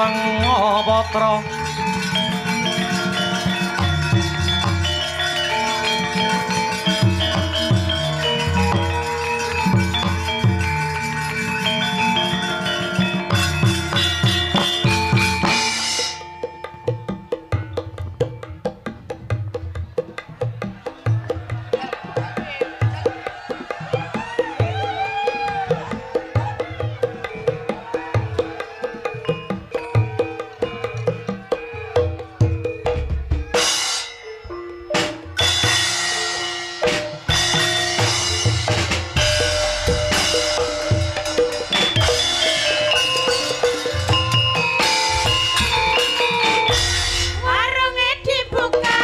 Sengapatra. Warunge dibuka,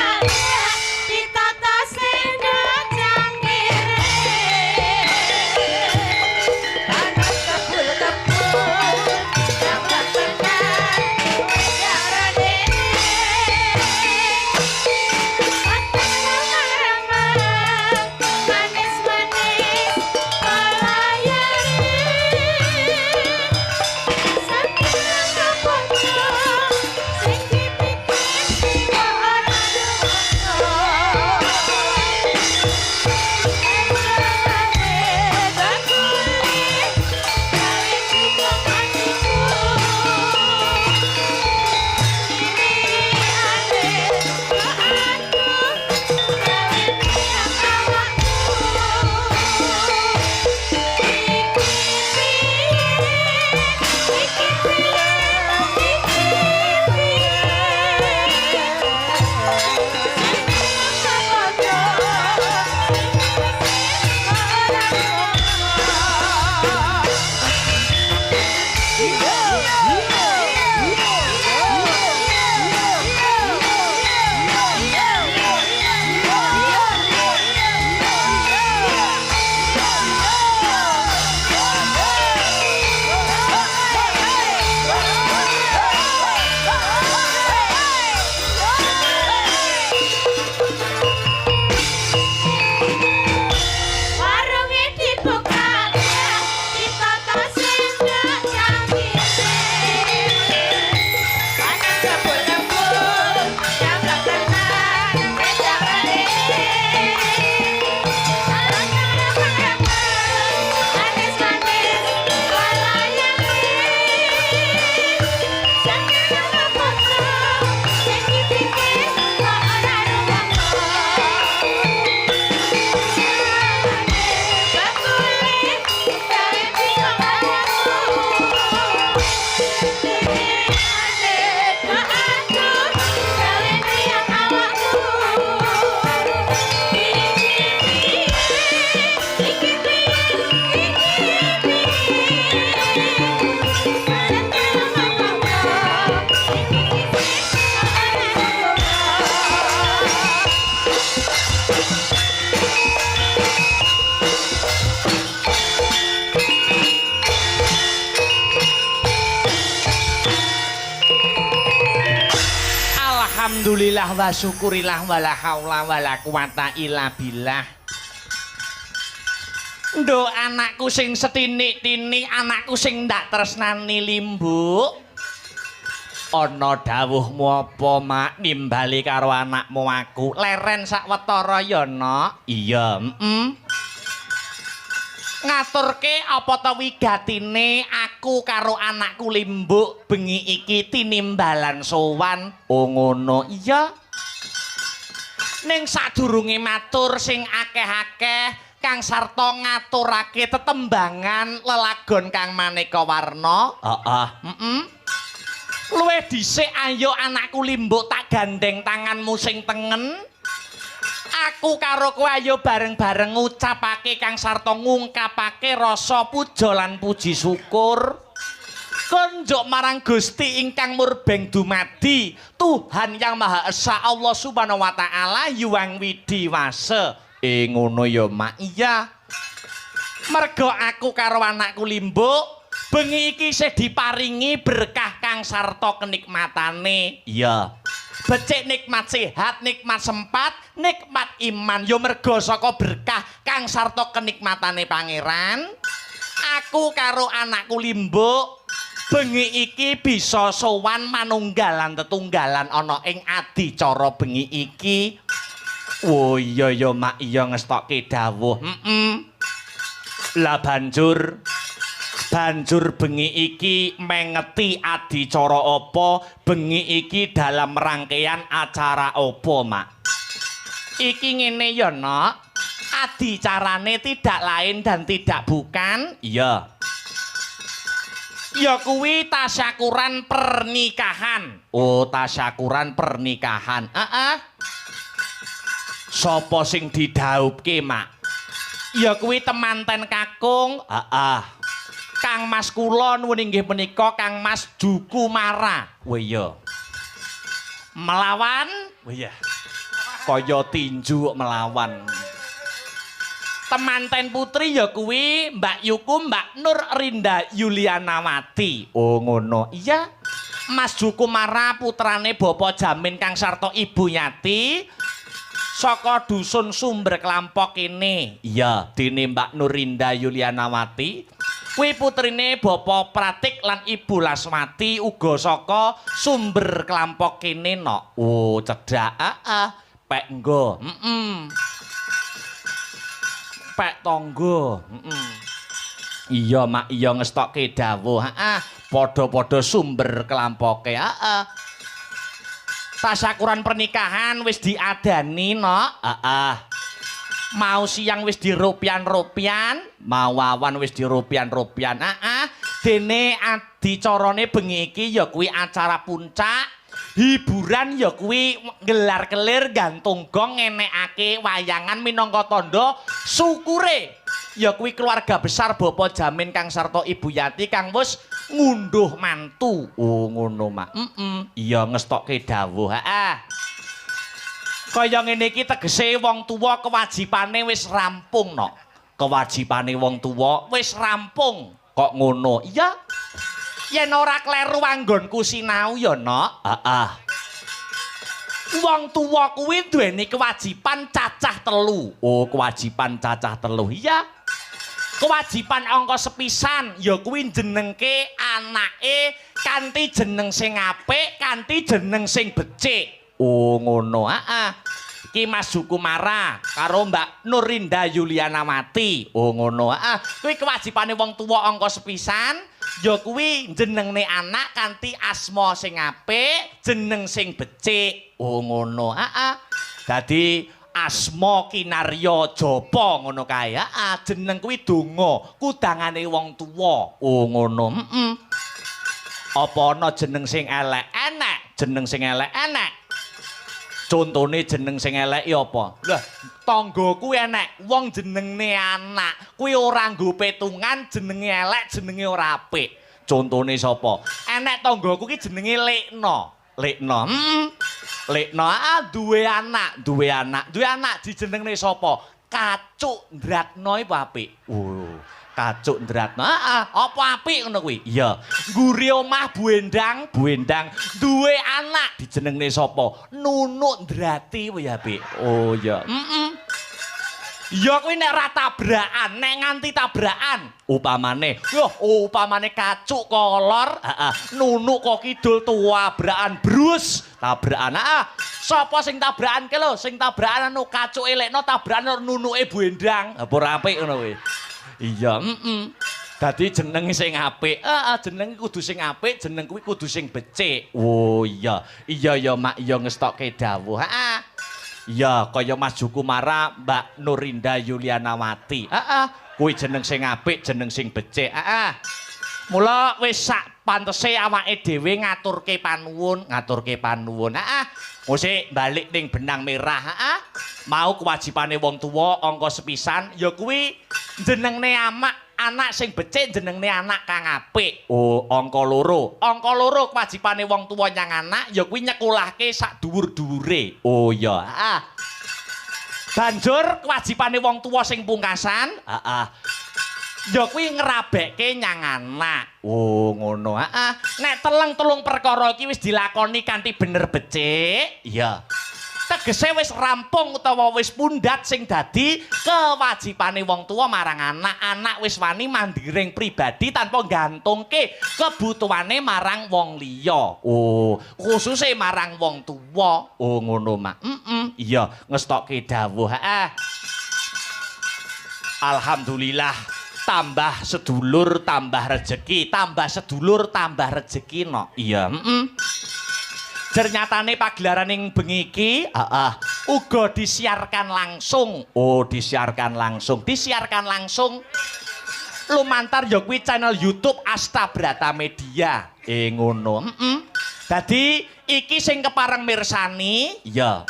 ditata sendok cangkire. Panas kebul-kebul, nambah tenan, jarane. Weteng remang-remang, manis-manis pelayane. Saking kapojo, sing dipikir kok ora rumangsa. Emane bakule gawe bingung atiku. Lirikane kok aku gawe miyang awakku. Iki piye, iki piye, iki piye. Warunge dibuka, ditata sendok cangkire. Panas kebul-kebul, nyablak tenan kecapane. Remang-remang, manis-manis walayane. Saking kapojo, sing dipikir kok ora rumangsa. Bakule gawe bingung awakku. Lirikane kok aku gawe miyang awakku. Iki piye, iki piye, iki piye. Seneng apa iki sisih kok ora rumangsa. Alhamdulillah wa syukurillah wala haula wala quwata illa billah. Nduk anakku sing setinik-tinik, anakku sing ndak tresnani Limbuk. Ana dawuhmu apa, Mak, nimbali karo anakmu aku? Leren sawetara ya, Nok. Iya, heeh. Ngaturke apa ta wigatine aku karo anakku Limbuk bengi iki tinimbalan sowan. Oh ngono. Iya. Ning sadurunge matur sing akeh-akeh, Kang Sarto ngaturake tetembangan lelagon kang maneka warna. Heeh. Heeh. Luwih dhisik ayo anakku Limbuk tak gandeng tanganmu sing tengen. Aku karo kowe ayo bareng-bareng ngucapake Kang Sarto ngungkapake rasa puja lan puji syukur. Konjuk marang Gusti ingkang murbeng dumadi, Tuhan Yang Maha Esa Allah Subhanahu wa taala Hyang Widhi Wasa. Ngono ya, Mak. Iya. Mergo aku karo anakku Limbuk bengi iki isih diparingi berkah Kang Sarto kenikmatane. Iya. Becik nikmat sehat, nikmat sempat, nikmat iman. Ya mergo saka berkah Kang Sarto kenikmatane pangeran. Aku karo anakku Limbuk Bengi iki bisa sowan manunggalan tetunggalan ana ing adicara bengi iki. Oh iya ya, Mak, iya ngestokke dawuh. Heeh. Lah banjur bengi iki mengeti adicara apa? Bengi iki dalam rangkaian acara apa, Mak? Iki ngene ya, Nok. Adicarane tidak lain dan tidak bukan, iya. Ya kuwi tasyakuran pernikahan. Oh, tasyakuran pernikahan. Heeh. Sapa sing didhaupke, Mak? Ya kuwi temanten kakung. Heeh. Kang Mas kula nuwun inggih menika Kang Mas Jukumara. Oh iya. Melawan? Oh iya. Kaya tinju melawan. Temanten putri ya kuwi Mbak Yuku, Mbak Nur Rinda Yulianawati. Oh ngono. Iya. Mas Jukumara putrane Bapak Jamin Kang sarta Ibu Yati saka dusun Sumber Klampok kene. Iya, dene Mbak Nurinda Yulianawati kuwi putrine Bapak Pratik lan Ibu Laswati uga saka Sumber Klampok kene, Nok. Oh, cedhak. Heeh. Pek nggo. Heeh. Pek tangga. Heeh. Iya, Mak, iya ngestokke dawuh. Heeh. Padha-padha Sumber Klampoke. Heeh. Tasyakuran pernikahan wis diadani, Nok. Heeh. Mau siang wis dirupian-rupian, mau awan wis dirupian-rupian. Heeh. Dene adicarane bengi iki ya kuwi acara puncak. Hiburan ya kuwi gelar kelir gantung gong ngenekake wayangan minangka tandha syukure. Ya kuwi keluarga besar Bapak Jamin Kang sarta Ibu Yati kang wis ngunduh mantu. Oh ngono, Mak. Heeh. Iya ngestokke dawuh. Heeh. Kaya ngene iki tegese wong tuwa kewajibane wis rampung, Nok. Kewajibane wong tuwa wis rampung. Kok ngono? Iya. Yen ora kleru anggonku sinau ya, Nok. Heeh. Wong tuwa kuwi duweni kewajiban cacah telu. Oh, kewajiban cacah telu. Iya. Kewajiban angka sepisan ya kuwi jenengke anake kanthi jeneng sing apik, kanthi jeneng sing becik. Oh, ngono. Heeh. Ki Mas Jukumara karo Mbak Nurinda Yulianawati. Oh, ngono. Heeh. Kuwi kewajibane wong tuwa angka sepisan ya kuwi jenengne anak kanthi asma sing apik, jeneng sing becik. Oh, ngono. Heeh. Dadi asma kinarya japa ngono kae. Heeh, jeneng kuwi donga, kudangane wong tuwa. Oh, ngono. Heeh. Apa ana jeneng sing elek? Enek. Jeneng sing elek enek. Contone jeneng sing elek ya apa? Lah, tanggaku enek wong jenenge anak, kuwi ora nggo petungan, jenenge elek, jenenge ora apik. Contone sapa? Enek tanggaku ki jenenge Lekno. Lekno. Lekno duwe anak, duwe anak, duwe anak dijenengne sapa? Kacuk Ndratno iku apik. Oh, Kacuk Ndratno. Heeh, apa apik ngono kuwi? Iya. Ngguri omah Bu Endang, Bu Endang duwe anak dijenengne sapa? Nunuk Ndrati kuwi apik. Oh iya. Heeh. Ya kuwi nek ora tabrakan, nek nganti tabrakan, upamane, yoh upamane kacuk kolor, heeh, nunuk kok kidul tabrakan brus, tabrakan. Heeh. Sapa sing tabrakan ke lho? Sing tabrakan anu kacuke Lekno tabrakan nunuke Bu Endang. Apa ora apik ngono kuwi? Iya, heeh. Dadi jeneng sing apik. Heeh, jeneng kudu sing apik, jeneng kuwi kudu sing becik. Oh iya. Iya ya, Mak, iya ngestokke dawuh. Heeh. Iya, kaya Mas Jukumara, Mbak Nurinda Yulianawati. Heeh, kuwi jeneng sing apik, jeneng sing becik. Heeh. Mula wis sak pantese awake dhewe ngaturke panuwun, ngaturke panuwun. Heeh. Mosik balik ning benang merah, heeh. Mau kewajibane wong tuwa angka sepisan ya kuwi jenengne amak anak sing becik, jenengne anak kang apik. Oh, angka loro. Angka loro kewajibane wong tuwa nyang anak ya kuwi nyekolahke sak dhuwur-dhuwure. Oh iya, heeh. Banjur kewajibane wong tuwa sing pungkasan, heeh. Ya kuwi ngrabekke nyang anak. Oh, ngono. Heeh. Nek telung-telung perkara iki wis dilakoni kanthi bener becik, iya. Tegese wis rampung utawa wis pundhat sing dadi kewajibane wong tuwa marang anak. Anak wis wani mandiring pribadi tanpa gantungke kebutuhane marang wong liya. Oh, khususe marang wong tuwa. Oh, ngono, Mak. Iya, ngestokke dawuh. Heeh. Alhamdulillah, tambah sedulur tambah rejeki, tambah sedulur tambah rejeki no. Iya, Ternyatane pagelaran ing bengi iki, heeh, uga disiarkan langsung. Oh, disiarkan langsung. Disiarkan langsung lumantar ya kuwi channel YouTube Asta Brata Media. Eh, ngono. Dadi iki sing kepareng mirsani, iya.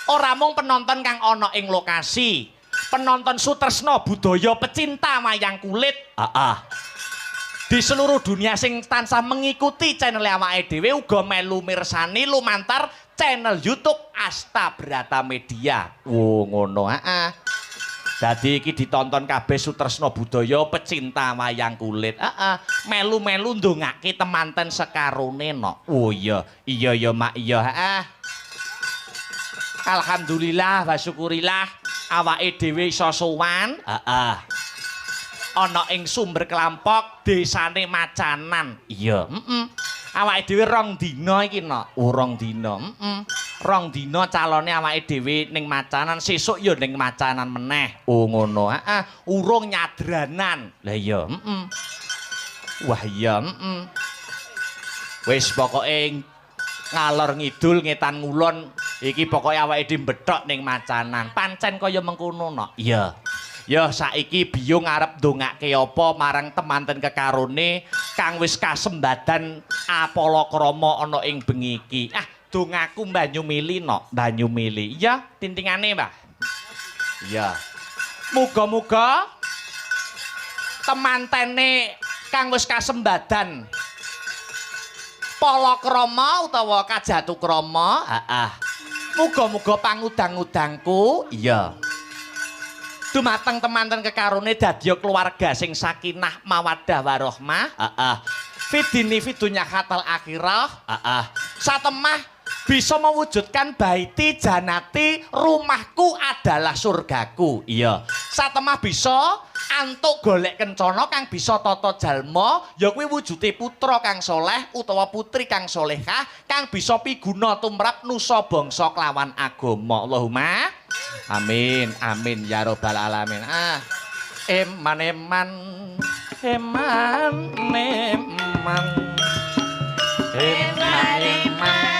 Ora mung penonton kang ana ing lokasi, penonton sutresna budaya pecinta wayang kulit, heeh. Di seluruh dunia sing tansah mengikuti channel awake dhewe uga melu mirsani lumantar channel YouTube Asta Brata Media. Oh, ngono, heeh. Dadi iki ditonton kabeh sutresna budaya pecinta wayang kulit. Heeh. Melu-melu ndongake temanten sekarone no. Oh iya, iya ya Mak, iya, heeh. Alhamdulillah wa syukurillah awake dhewe iso sowan. Heeh. Ana ing Sumber Kelampok, desane Macanan. Iya, heeh. Awake dhewe rong dina iki no. Oh, rong dina. Heeh. Rong dina calone awake dhewe ning Macanan, sesuk ya ning Macanan meneh. Oh, ngono. Heeh, urung nyadranan. Lah iya, heeh. Wah iya, heeh. Wis pokoke ngalor ngidul ngetan ngulon iki pokoke awake dhewe mbethok ning Macanan. Pancen kaya mengkono no. Iya. Ya saiki biyung arep ndongake apa marang temanten kekarone kang wis kasembadan apalakrama ana ing bengi iki. Ah, dongaku banyu mili no, banyu mili. Iya, tintingane, Mbah. Iya. Muga-muga temantene kang wis kasembadan palakrama utawa kajatukrama, heeh. Muga-muga pangudang-udangku, iya. Dumateng temanten kekarone dadiya keluarga sing sakinah mawaddah warahmah, heeh. Fidini fidunya hatal akhirah, heeh. Satemah bisa mewujudkan baiti janati, rumahku adalah surgaku. Iya. Satemah bisa antuk golek kencana kang bisa tata jalma, ya kuwi wujude putra kang soleh utawa putri kang solehah kang bisa piguna tumrap nusa bangsa kelawan agama. Allahumma amin amin ya rabbal alamin. Ah, eman eman eman eman eman eman.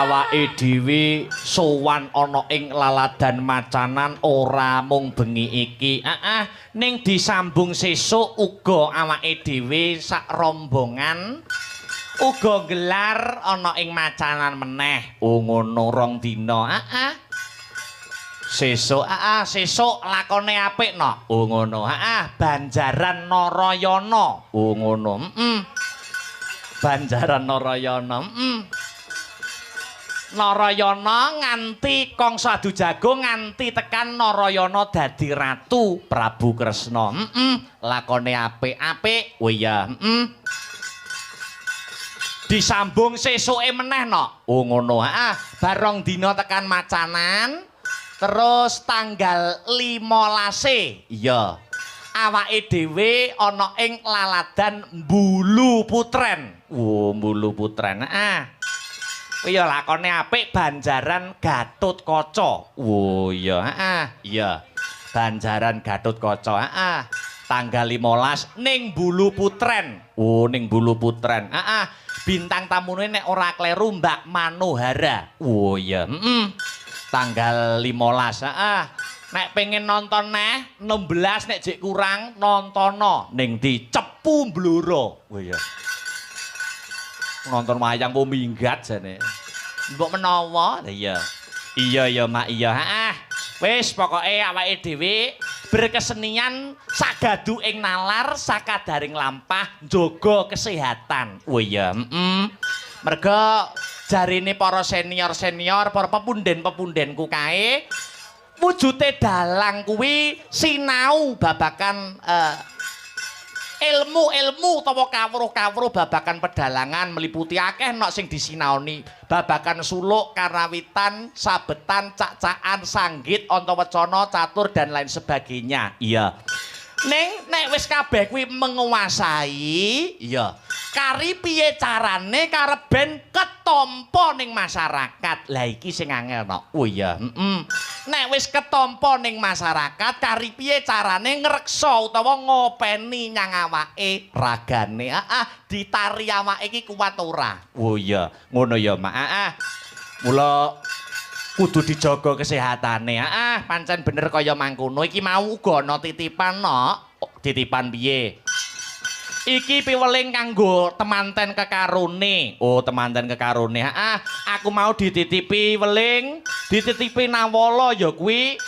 Awake dhewe sowan ana ing laladan Macanan ora mung bengi iki. Heeh, ning disambung sesuk uga awake dhewe sak rombongan uga gelar ana ing Macanan meneh. Oh ngono, rong dina. Heeh. Sesuk, heeh, sesuk lakone apik no. Oh ngono. Heeh, Banjaran Narayana. Oh ngono. Heeh. Banjaran Narayana. Heeh. Narayana nganti Kangsa adu jago nganti tekan Narayana dadi ratu Prabu Kresna. Heeh, lakone apik-apik. Oh iya, heeh. Disambung sesuke meneh no. Oh ngono. Heeh, barong dina tekan Macanan, terus tanggal 15. Iya. Awake dhewe ana ing laladan Bulu Putren. Oh, Bulu Putren. Heeh. Iya, lakone apik Banjaran Gatotkaca. Oh iya, heeh. Iya. Banjaran Gatotkaca, heeh. Tanggal 15 ning Bulu Putren. Oh, ning Bulu Putren. Heeh. Bintang tamune nek ora kleru Mbak Manohara. Oh iya, heeh. Tanggal 15, heeh. Nek pengen nonton neh 16 nek jek kurang nontono ning di Cepu Blora. Oh iya. Nonton wayang po minggat jane. Mbok menawa. Iya. Iya ya, Mak, iya. Heeh. Wis pokoke awake dhewe berkesenian sagadu ing nalar, sakadaring lampah, njaga kesehatan. Oh iya, heeh. Merga jarine para senior-senior, para pepunden-pepundenku kae, wujute dalang kuwi sinau babakan ilmu-ilmu utawa kawruh-kawruh babakan pedalangan, meliputi akeh nok sing disinaoni, babakan suluk, karawitan, sabetan, cak-cakan, sanggit, antawacana, catur, dan lain sebagainya. Iya. Ning nek wis kabeh kuwi menguasai, iya. Kari piye carane karep ben ketampa ning masyarakat. Lah iki sing angel no. Oh iya, heeh. Nek wis ketampa ning masyarakat, kari piye carane ngreksa utawa ngopeni nyang awake ragane. Heeh, ditari awake iki kuat ora? Oh iya, ngono ya, Mak. Heeh. Mula kudu dijaga kesehatane. Heeh, pancen bener kaya mangkono. Iki mau uga ana titipan no. Titipan piye? Iki piweling kanggo temanten kekarone. Oh, temanten kekarone. Heeh, aku mau dititipi weling, dititipi nawala ya kuwi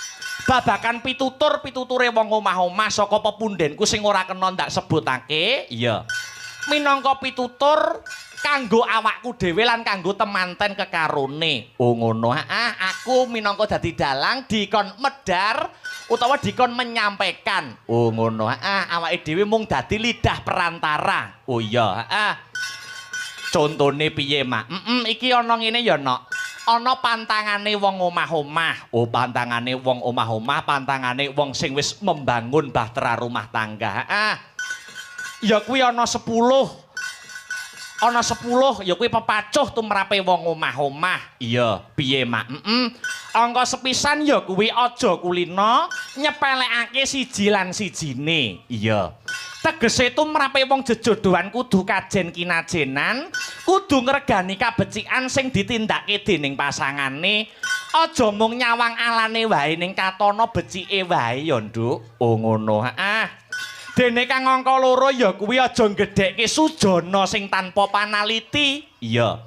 babakan pitutur-pituture wong omah-omah saka pepundenku sing ora kena ndak sebutake. Iya. Minangka pitutur kanggo awakku dhewe lan kanggo temanten kekarone. Oh ngono. Heeh, aku minangka dadi dalang dikon medar utawa dikon menyampaikan. Oh ngono. Heeh, awake dhewe mung dadi lidah perantara. Oh iya, heeh. Contone piye, Mak? Heeh, iki ana ngene ya, Nok. Ana pantangane wong omah-omah. Oh, pantangane wong omah-omah, pantangane wong sing wis membangun bahtera rumah tangga. Heeh. Ya kuwi ana 10. Ana 10 ya kuwi pepacuh tumrape wong omah-omah. Iya, piye, Mak? Heeh. Angka sepisan ya kuwi aja kulina nyepelekake siji lan sijine. Iya. Tegese tumrape wong jejodohan kudu kajen kinajenan, kudu ngregani kabecikan sing ditindakake dening pasangane. Aja mung nyawang alane wae ning katana becike wae ya, Nduk. Oh ngono. Heeh. Dene kang angka loro ya kuwi aja nggedhekke sujana sing tanpa panaliti. Iya.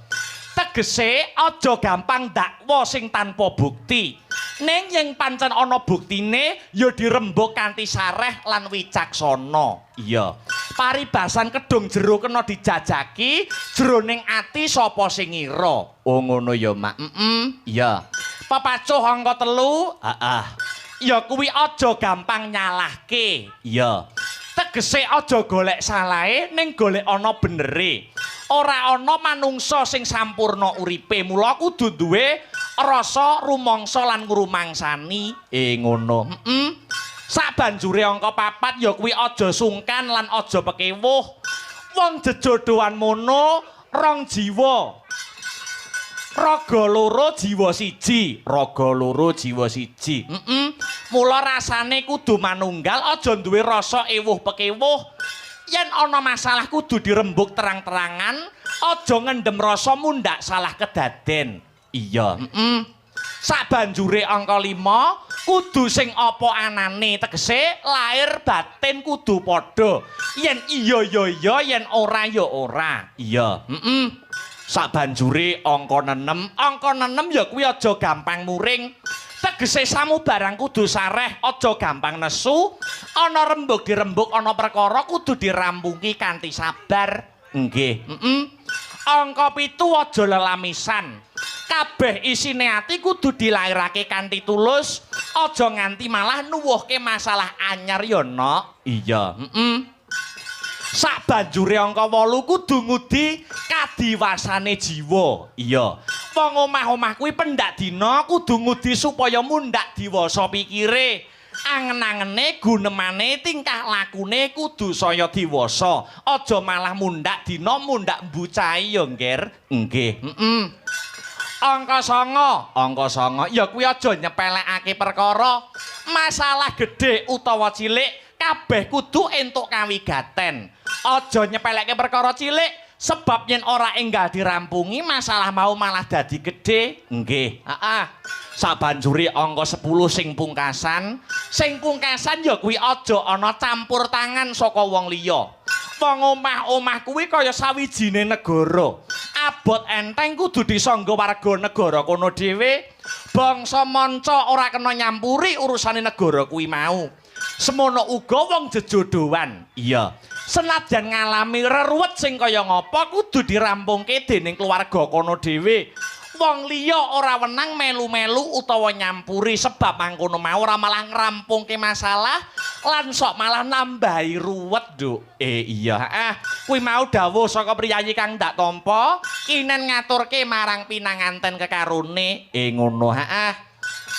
Tegese aja gampang dakwa sing tanpa bukti. Ning yen pancen ana buktine ya dirembug kanthi sareh lan wicaksana. Iya. Paribasan kedung jero kena dijajaki, jroning ati sapa sing ngira. Oh ngono ya, Mak. Heeh. Iya. Pepacuh angka 3, heeh. Ya kuwi aja gampang nyalahke. Iya. Tegese aja golek salahe ning golek ana benere. Ora ana manungsa sing sampurna uripe, mula kudu duwe rasa rumangsa lan ngrumangsani. Ngono. Heeh. Sabanjure angka 4 ya kuwi aja sungkan lan aja pekewuh. Wong jejodohan mono rong jiwa. Raga loro jiwa siji, raga loro jiwa siji. Heeh. Mula rasane kudu manunggal, aja duwe rasa ewuh pekewuh. Yen ana masalah kudu dirembug terang-terangan, aja ngendhem rasa mundhak salah kedaden. Iya. Heeh. Sabanjure angka 5 kudu sing apa anane, tegese lahir batin kudu padha. Yen iya ya iya, yen ora ya ora. Iya. Heeh. Sabanjure angka 6, angka 6 ya kuwi aja gampang muring. Tegese samubarang kudu sareh, aja gampang nesu. Ana rembug dirembug, ana perkara kudu dirampungi kanthi sabar. Nggih. Heeh. Angka 7 aja lelamisan. Kabeh isine ati kudu dilairake kanthi tulus, aja nganti malah nuwuhke masalah anyar ya, Nok. Iya. Heeh. Sabanjure angka 8 kudu ngudi kadiwasane jiwa. Iya. Wong omah-omah kuwi pendak dina kudu ngudi supaya mundhak diwasa pikire. Angen-angene, gunemane, tingkah lakune kudu saya diwasa. Aja malah mundhak dina mundhak mbucahi ya, Ngger. Nggih. Heeh. Angka 9, angka 9 ya kuwi aja nyepelekake perkara. Masalah gedhe utawa cilik kabeh kudu entuk kawigaten. Aja nyepeleke perkara cilik sebab yen ora enggal dirampungi masalah mau malah dadi gedhe. Nggih. Heeh. Sabanjure angka 10 sing pungkasan, sing pungkasan ya kuwi aja ana campur tangan saka wong liya. Wong omah-omah kuwi kaya sawijine negara. Abot enteng kudu disangga warga negara kono dhewe. Bangsa manca ora kena nyampuri urusane negara kuwi mau. Semono uga wong jejodohan. Iya. Senajan ngalami reruwet sing kaya ngapa kudu dirampungke dening keluarga kono dhewe. Wong liya ora wenang melu-melu utawa nyampuri sebab mangkono mau ora malah ngrampungke masalah lan sok malah nambahi ruwet, Nduk. Iya, heeh. Kuwi mau dawuh saka priyayi kang ndak tampa, kinen ngaturke marang pinanganten kekarone. Ngono, heeh.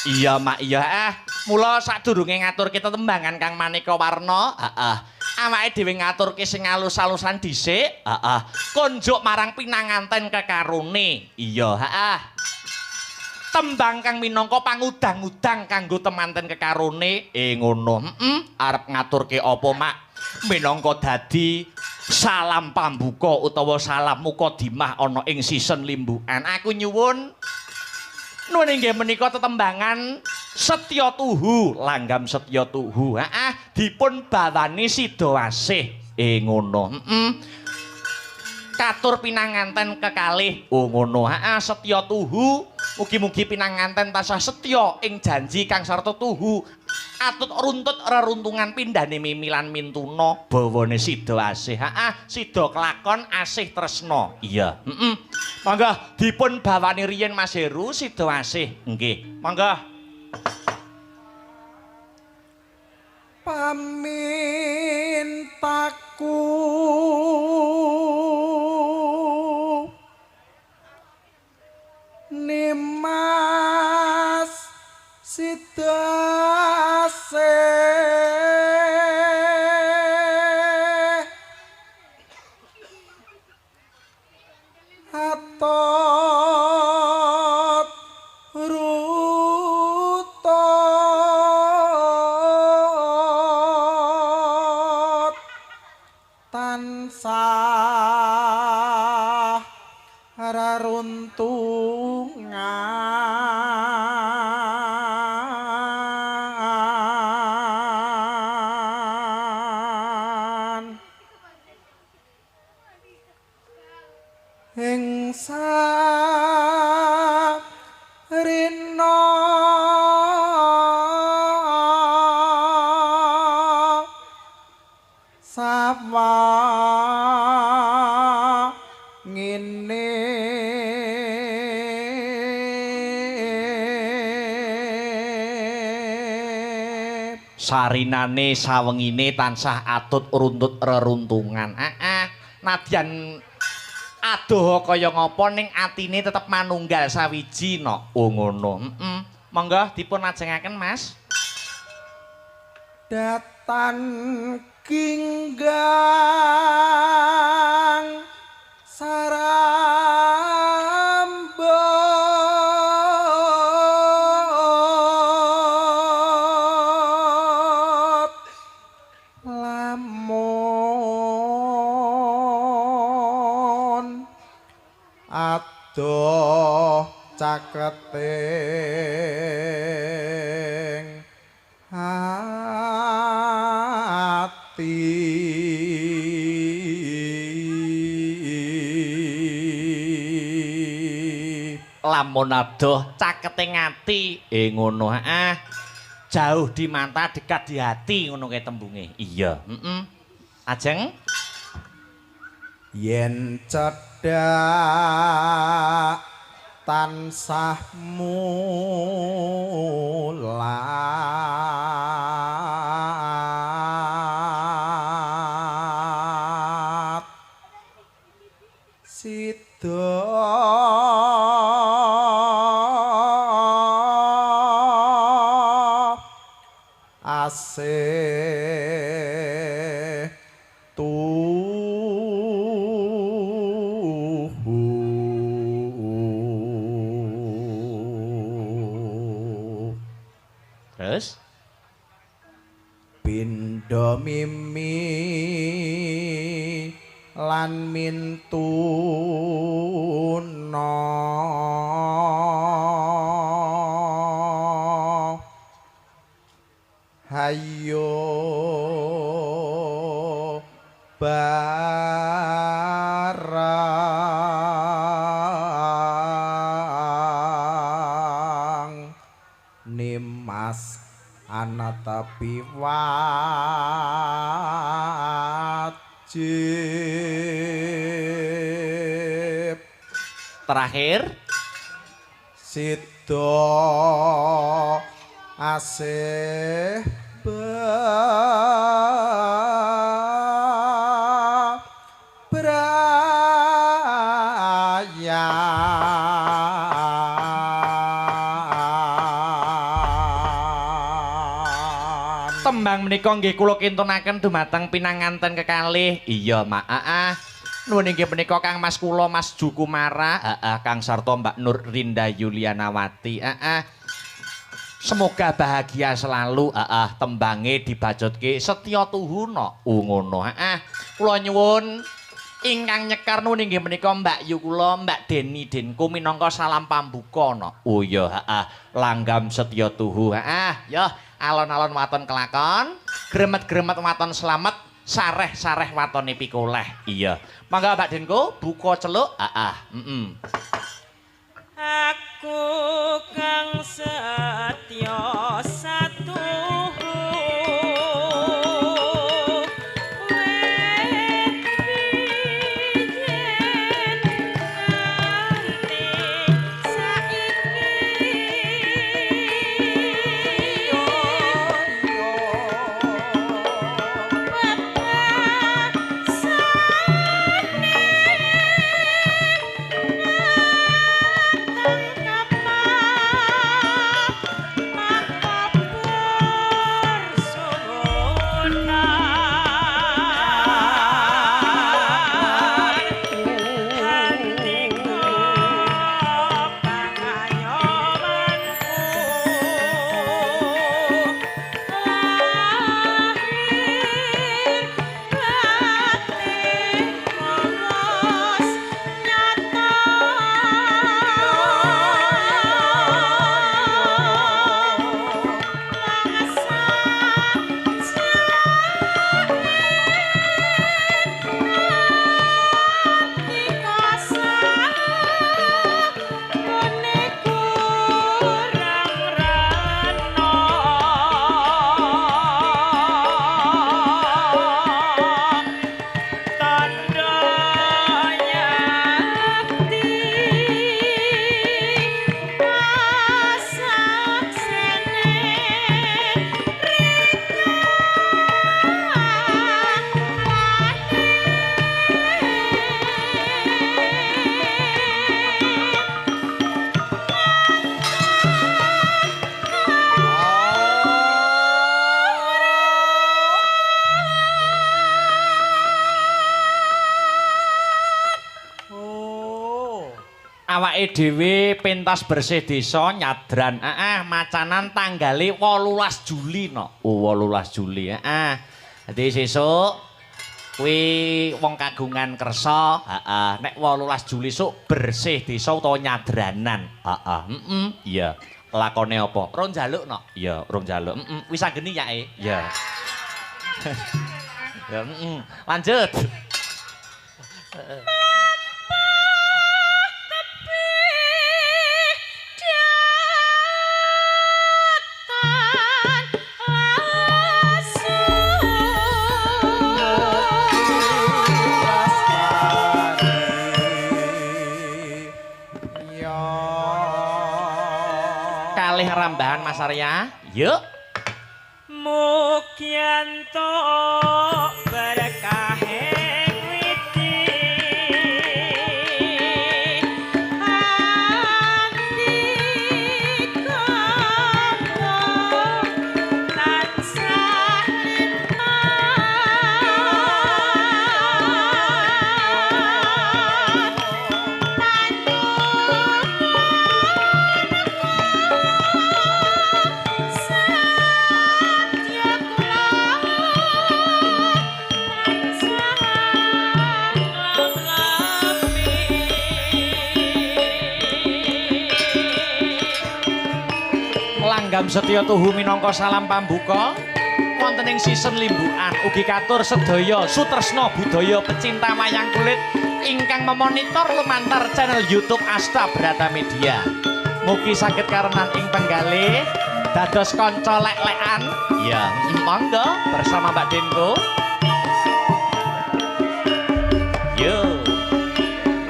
Iya, Mak, iya, heeh. Mula sadurunge ngaturke tetembangan kang maneka warna, heeh. Awake dhewe ngaturke sing alus-alusan dhisik, heeh. Konjuk marang pinanganten kekarone. Iya, heeh. Tembang kang minangka pangudang-udang kanggo temanten kekarone. Ngono. Heeh. Arep ngaturke apa, Mak? Minangka dadi salam pambuka utawa salam mukadimah ana ing season limbukan. Aku nyuwun nuwun inggih menika tetembangan Setya Tuhu, langgam Setya Tuhu. Heeh, dipun bawani Sidawasih. Ngono. Heeh. Katur pinanganten kekalih. Oh ngono. Heeh, Setya Tuhu. Mugi-mugi pinanganten tansah setya ing janji kang sarta tuhu. Atut runtut reruntungan pindhane mimi lan mintuna bawane Sidawasih. Heeh, sida kelakon asih tresna. Iya. Heeh. Monggo dipun bawani riyin Mas Heru Sidawasih. Nggih. Monggo. Pamintaku Nimas Sidasih atot rutut tansah reruntungan ing sarina sawa ngene Sarinane sawengine tansah atut runtut reruntungan. Heeh. Nadyan adoh kaya ngapa ning atine tetep manunggal sawiji no. Oh ngono. Heeh. Monggo dipun lajengaken, Mas. Datan ginggang sarambot lamun adoh Caketing ati. Lamun adoh caketing ati, ngono heeh. Jauh di mata dekat di hati ngono kae tembunge. Iya, heeh. Ajeng yen cedhak tansah mulat sida asih tuhu. Terus pindha mimi lan mintuna hayo barang nimas anatapi wajib. Terakhir sida asih brayan. Tembang menika nggih kula kintunaken dumateng pinanganten kekalih. Iya, Mak. Heeh. Nuwun inggih menika Kang Mas kula Mas Jukumara, heeh, Kang sarta Mbak Nur Rinda Yulianawati. Heeh. Semoga bahagia selalu, heeh, tembange dibacutke setya tuhuna. Ngono, heeh. Kula nyuwun ingkang nyekar nuwun inggih menika Mbak Yu kula, Mbak Deni Denko minangka salam pambuka no. Oh iya, heeh, langgam setya tuhu, heeh. Yo, alon-alon waton kelakon, gremet-gremet waton slamet, sareh-sareh watone pikoleh. Iya. Mangga Mbak Denko buka celuk, heeh, heeh. Aku kang setya satuhu wit biyen nganti saiki Awake dhewe pentas bersih desa nyadran, heeh, macanan tanggale 18 Juli no. Oh, 18 Juli, heeh. Dadi sesuk Kuwi wong kagungan kersa, heeh. Nek 18 Juli sok bersih desa utawa nyadranan. Heeh, heeh. Iya. Lakone apa? Rong njaluk no. Iya, rong njaluk. Heeh. Wis anggeni ya, e. Iya. Ya, heeh. Lanjut. Kalih rambahan Mas Arya. Yuk. Mugi entuk berkahing widi andika tansah liman Langgam setya tuhu minangka salam pambuka wonten ing season limbukan ugi katur sedaya sutresna budaya pecinta wayang kulit ingkang memonitor lumantar channel YouTube Asta Brata Media. Mugi saged karenan ing penggalih dados kanca lek-lekan. Ya, monggo bersama Mbak Denko. Yo.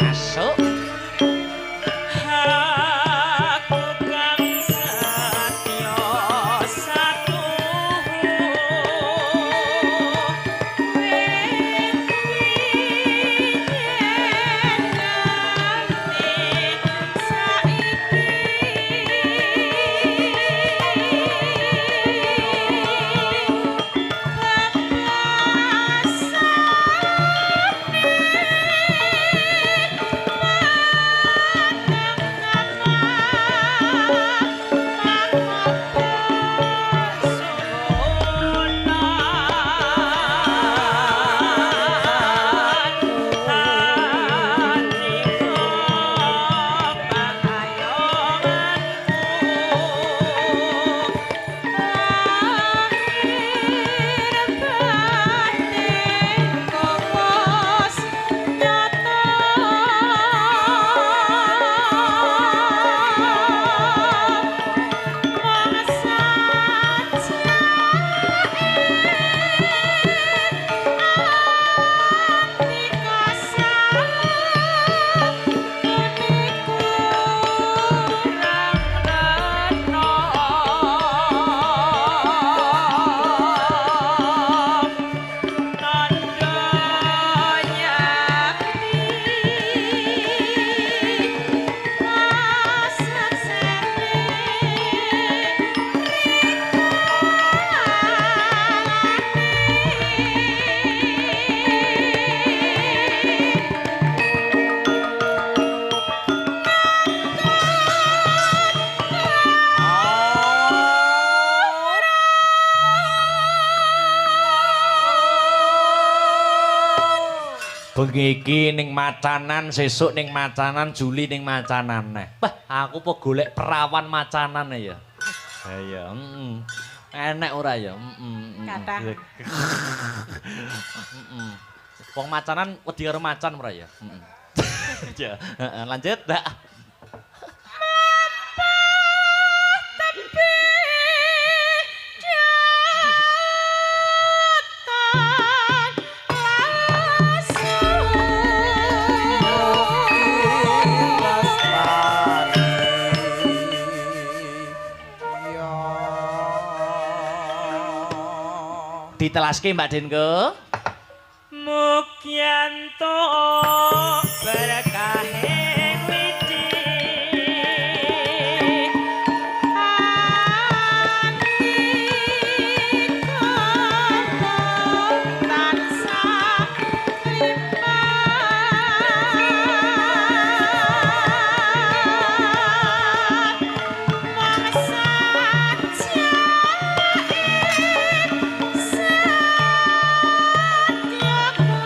Masuk. Aku kang satya satuhu Bengi iki ning macanan, sesuk ning macanan, Juli ning macanan neh. Wah, aku po golek perawan macanan ya. Ha iya, heeh. Enek ora ya? Heeh. Kathah. Heeh. Wong macanan wedi karo macan ora ya? Heeh. Ya, heeh, lanjut, Mbak. Ditelaske Mbak Denko. Mugi entuk berkahe widi andika tansah liman mung sajake satya kula.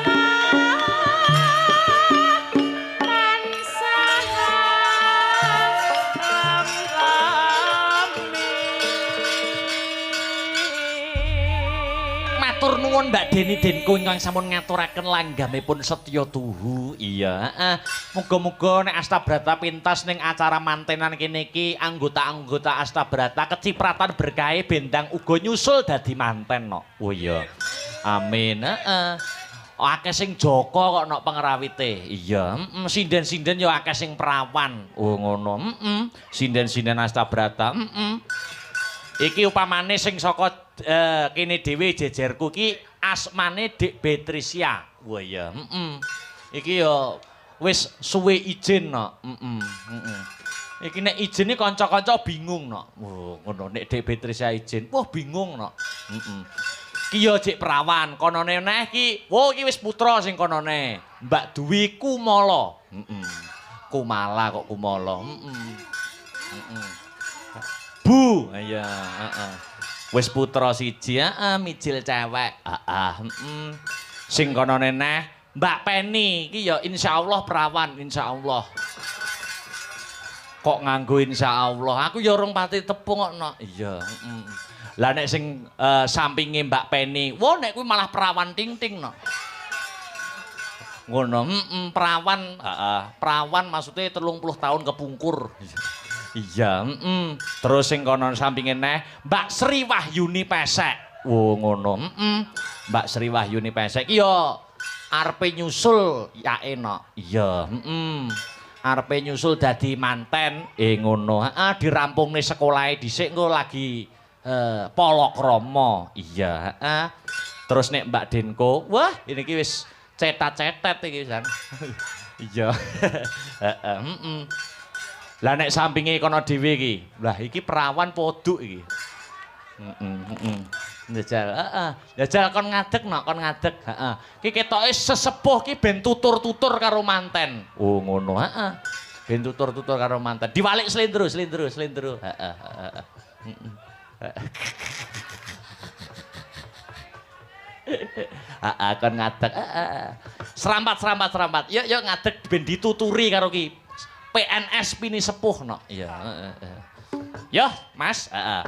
Matur nuwun Mbak Deni Denko ingkang sampun ngaturaken langgamipun setya tuhu. Iya, heeh. Muga-muga nek Astabrata pintas ning acara mantenan kene iki anggota-anggota Astabrata kecipratan berkahe bendang uga nyusul dadi manten no. Oh iya. Amin, heeh. Akeh sing jaka kok nok pengrawite. Iya, heeh, sinden-sinden ya akeh sing perawan. Oh ngono, heeh. Sinden-sinden Astabrata, heeh. Iki upamane sing saka kene dhewe jejerku iki asmane Dik Betrisia. Wah iya, heeh. Iki ya wis suwe izin nok, heeh, heeh. Iki nek izine kanca-kanca bingung nok. Oh ngono nek Dik Betrisia izin, wah bingung nok. Heeh. Ki ya jek perawan, konone neh ki, wo iki wis putra sing konone. Mbak Dwi Kumala. Heeh. Kumala kok Kumala. Heeh. Heeh. Bu, iya, heeh. Wis putra siji, heeh, mijil cewek. Heeh, heeh. Sing konone neh Mbak Penny iki ya insyaallah perawan, insyaallah. Kok nganggo insyaallah? Aku ya urung pati tepung kok nok. Iya, heeh. Lah nek sing sampinge Mbak Penny, wah nek kuwi malah perawan ting-ting no. Ngono, heeh, perawan, heeh, perawan maksudnya 30 tahun kepungkur. Iya, heeh. Terus sing kono sampinge neh Mbak Sri Wahyuni Pesek. Wo ngono, heeh. Mbak Sri Wahyuni Pesek iki ya arepe nyusul yake no. Iya, heeh. Arepe nyusul dadi manten, ngono. Heeh, dirampungne sekolahe dhisik engko lagi palakrama. Iya, heeh. Terus nek Mbak Denko, wah ini iki wis cetat-cetet iki wisan. Iya. Heeh, heeh. Lah nek sampinge kono dhewe iki, lah iki perawan poduk iki. Heeh, heeh. Njajal, heeh. Njajal kon ngadeg nok, kon ngadeg, heeh. Ki ketoke sesepuh ki ben tutur-tutur karo manten. Oh ngono, heeh. Ben tutur-tutur karo manten. Diwalik slendro, slendro, slendro. Heeh, heeh. Heeh. Heeh, kon ngadeg. Heeh. Serampat, serampat, serampat. Yuk, yuk ngadeg ben dituturi karo ki PNS pini sepuh nok. Iya, heeh. Yo, Mas, heeh.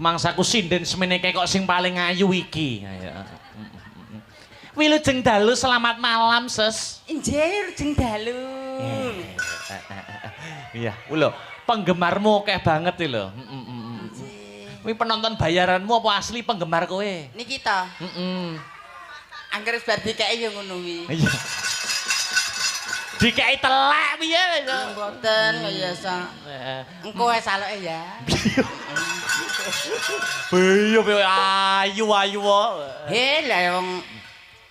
Mangsaku sinden semene kok sing paling ayu iki. Wilujeng dalu, selamat malam, Ses. Injih, wilujeng dalu. Iya, lho, penggemarmu akeh banget iki lho. Kuwi penonton bayaranmu apa asli penggemar kowe? Niki to. Heeh. Angger wis bar dikeki ya ngono kuwi. Iya. Dikeki telek piye to? Mboten kaya sa. Engko wis saloke ya. Piye piye ayu ayu kok. He lah wong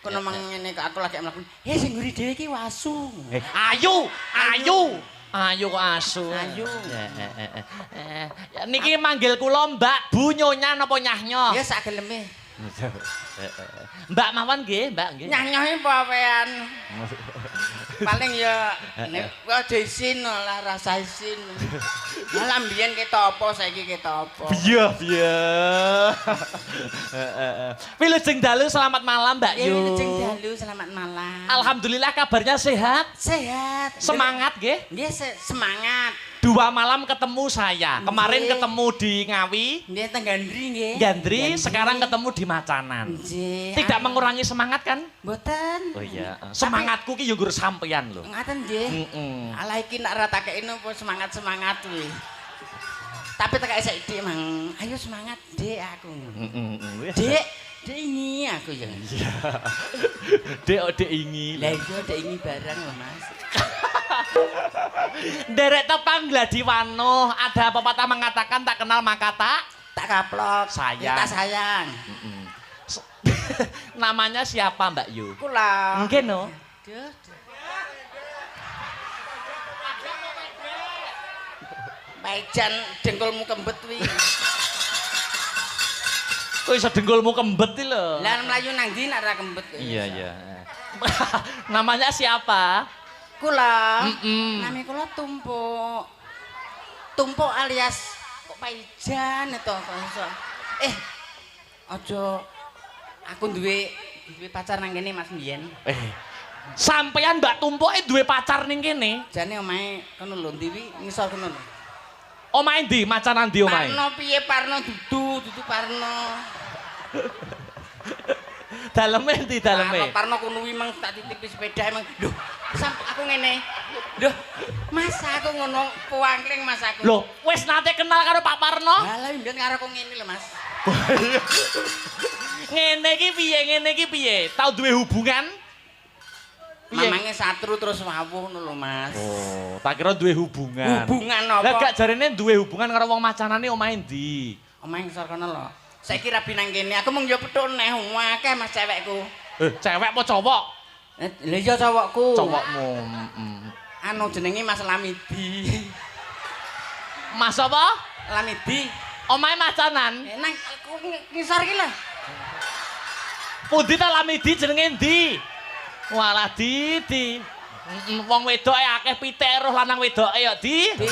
kono mangene kok aku lagi mlaku. He sing nguri dhewe iki wasu. Ayu, ayu. Ayu kok asu. Ayu. Ya, niki manggil kula Mbak, Bu, Nyonya napa Nyahnyo? Ya sak geleme. Mbak mawon nggih, Mbak nggih. Nyahnyohe apa-apean. Paling ya nek aja isin lah rasa isin. Lah mbiyen ketok apa saiki ketok apa. Iya, iya. Wilujeng dalu, selamat malam Mbak Ya Yu. wilujeng dalu, selamat malam. Alhamdulillah kabarnya sehat. Sehat. Semangat nggih. Nggih semangat. 2 malam ketemu saya. Kemarin Nggih. ketemu di Ngawi, Nggih teng Gandri nggih. Gandri, sekarang ketemu di Macanan. Nggih. Tidak mengurangi semangat kan? Mboten. Oh iya. Semangatku ki yo nggur sampeyan lho. Ngaten nggih. Heeh. Alah iki nak ra takeki nopo semangat-semangat kuwi. Tapi tekake saiki mang, ayo semangat Dik aku. Heeh. Dik, Dik ingi aku ya. Iya. Dek oh, Dek ingi. Lah iya Dik ingi barang lho Mas. Nderek tepang gladi wanuh, ada pepatah mengatakan tak kenal maka tak Tak kaplok. Sayang. Tak sayang. Namanya siapa Mbak Yu? Kula. Nggih no. Duh. Paijan dengkulmu kembet kuwi. Kok iso dengkulmu kembet iki lho. Lah mlayu nang ndi nek ora kembet kok. Iya iya. Namanya siapa? Kula. Mm-mm. Nami kula Tumpuk. Tumpuk alias kok Paijan itu kok iso. Aja aku duwe pacar nang kene Mas mbiyen. Sampeyan Mbak Tumpuke duwe pacar ning kene? Jane omahe kono lho ndi wi ngisor kono lho. Omahe ndi? Macanan ndi omahe? Parno piye Parno dudu Parno. Daleme ndi daleme? Parno kono kuwi mang tak titipi sepeda emang. Lho, sam aku ngene. Lho, Mas aku ngono puangkling Mas aku. Lho, wis nate kenal karo Pak Parno? Halah mbiyen karo aku ngene lho Mas. Ngene iki piye? Ngene iki piye? Tau duwe hubungan? Piye? Mamange satru terus wawuh ngono lho Mas. Oh, tak kira duwe hubungan. Hubungan apa? Lah gak jarene duwe hubungan karo wong macanane omahe ndi? Omahe ngisor kono lho. Saiki rabi nang kene, aku mung yo petuk neh akeh Mas cewekku. Cewek apa cowok? Lha iya cowokku. Cowokmu. Anu jenenge Mas Lamidi. Mas apa? Lamidi. Omahe macanan. Nang ngisor iki lho. Pundi ta Lamidi jenenge ndi? Walah Didi. Wong wedoke akeh pitik roh lanang wedoke ya Di. Di.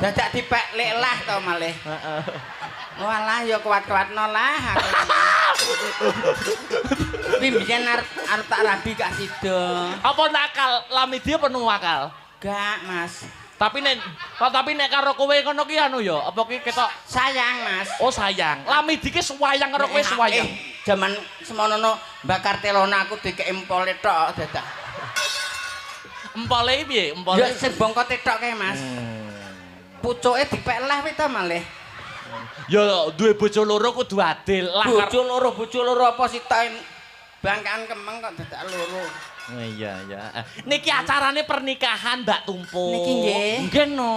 Dadak dipek lelah to malih. Heeh. Walah ya kuat-kuatno lah aku. Kuwi mbiyen arep tak rabi gak sida. Apa nakal Lamidi apa nuwakal? Gak, Mas. Tapi nek karo kowe ngono ki anu ya, apa ki ketok sayang, Mas. Oh, sayang. Lamidi ki suwayang karo kowe suwayang. Jaman semono bakar telona aku dikek empole tok dadak. Empole piye? Empole. Ya sing bongkote tok kae, Mas. Pucuke dipek lah kuwi ta malih. Ya duwe bojo loro kudu adil. Lah bojo loro apa sitok bangkaan kemeng kok dadak loro. Oh, iya iya. Niki acarane pernikahan Mbak Tumpuk. Niki nggih. Nggih no.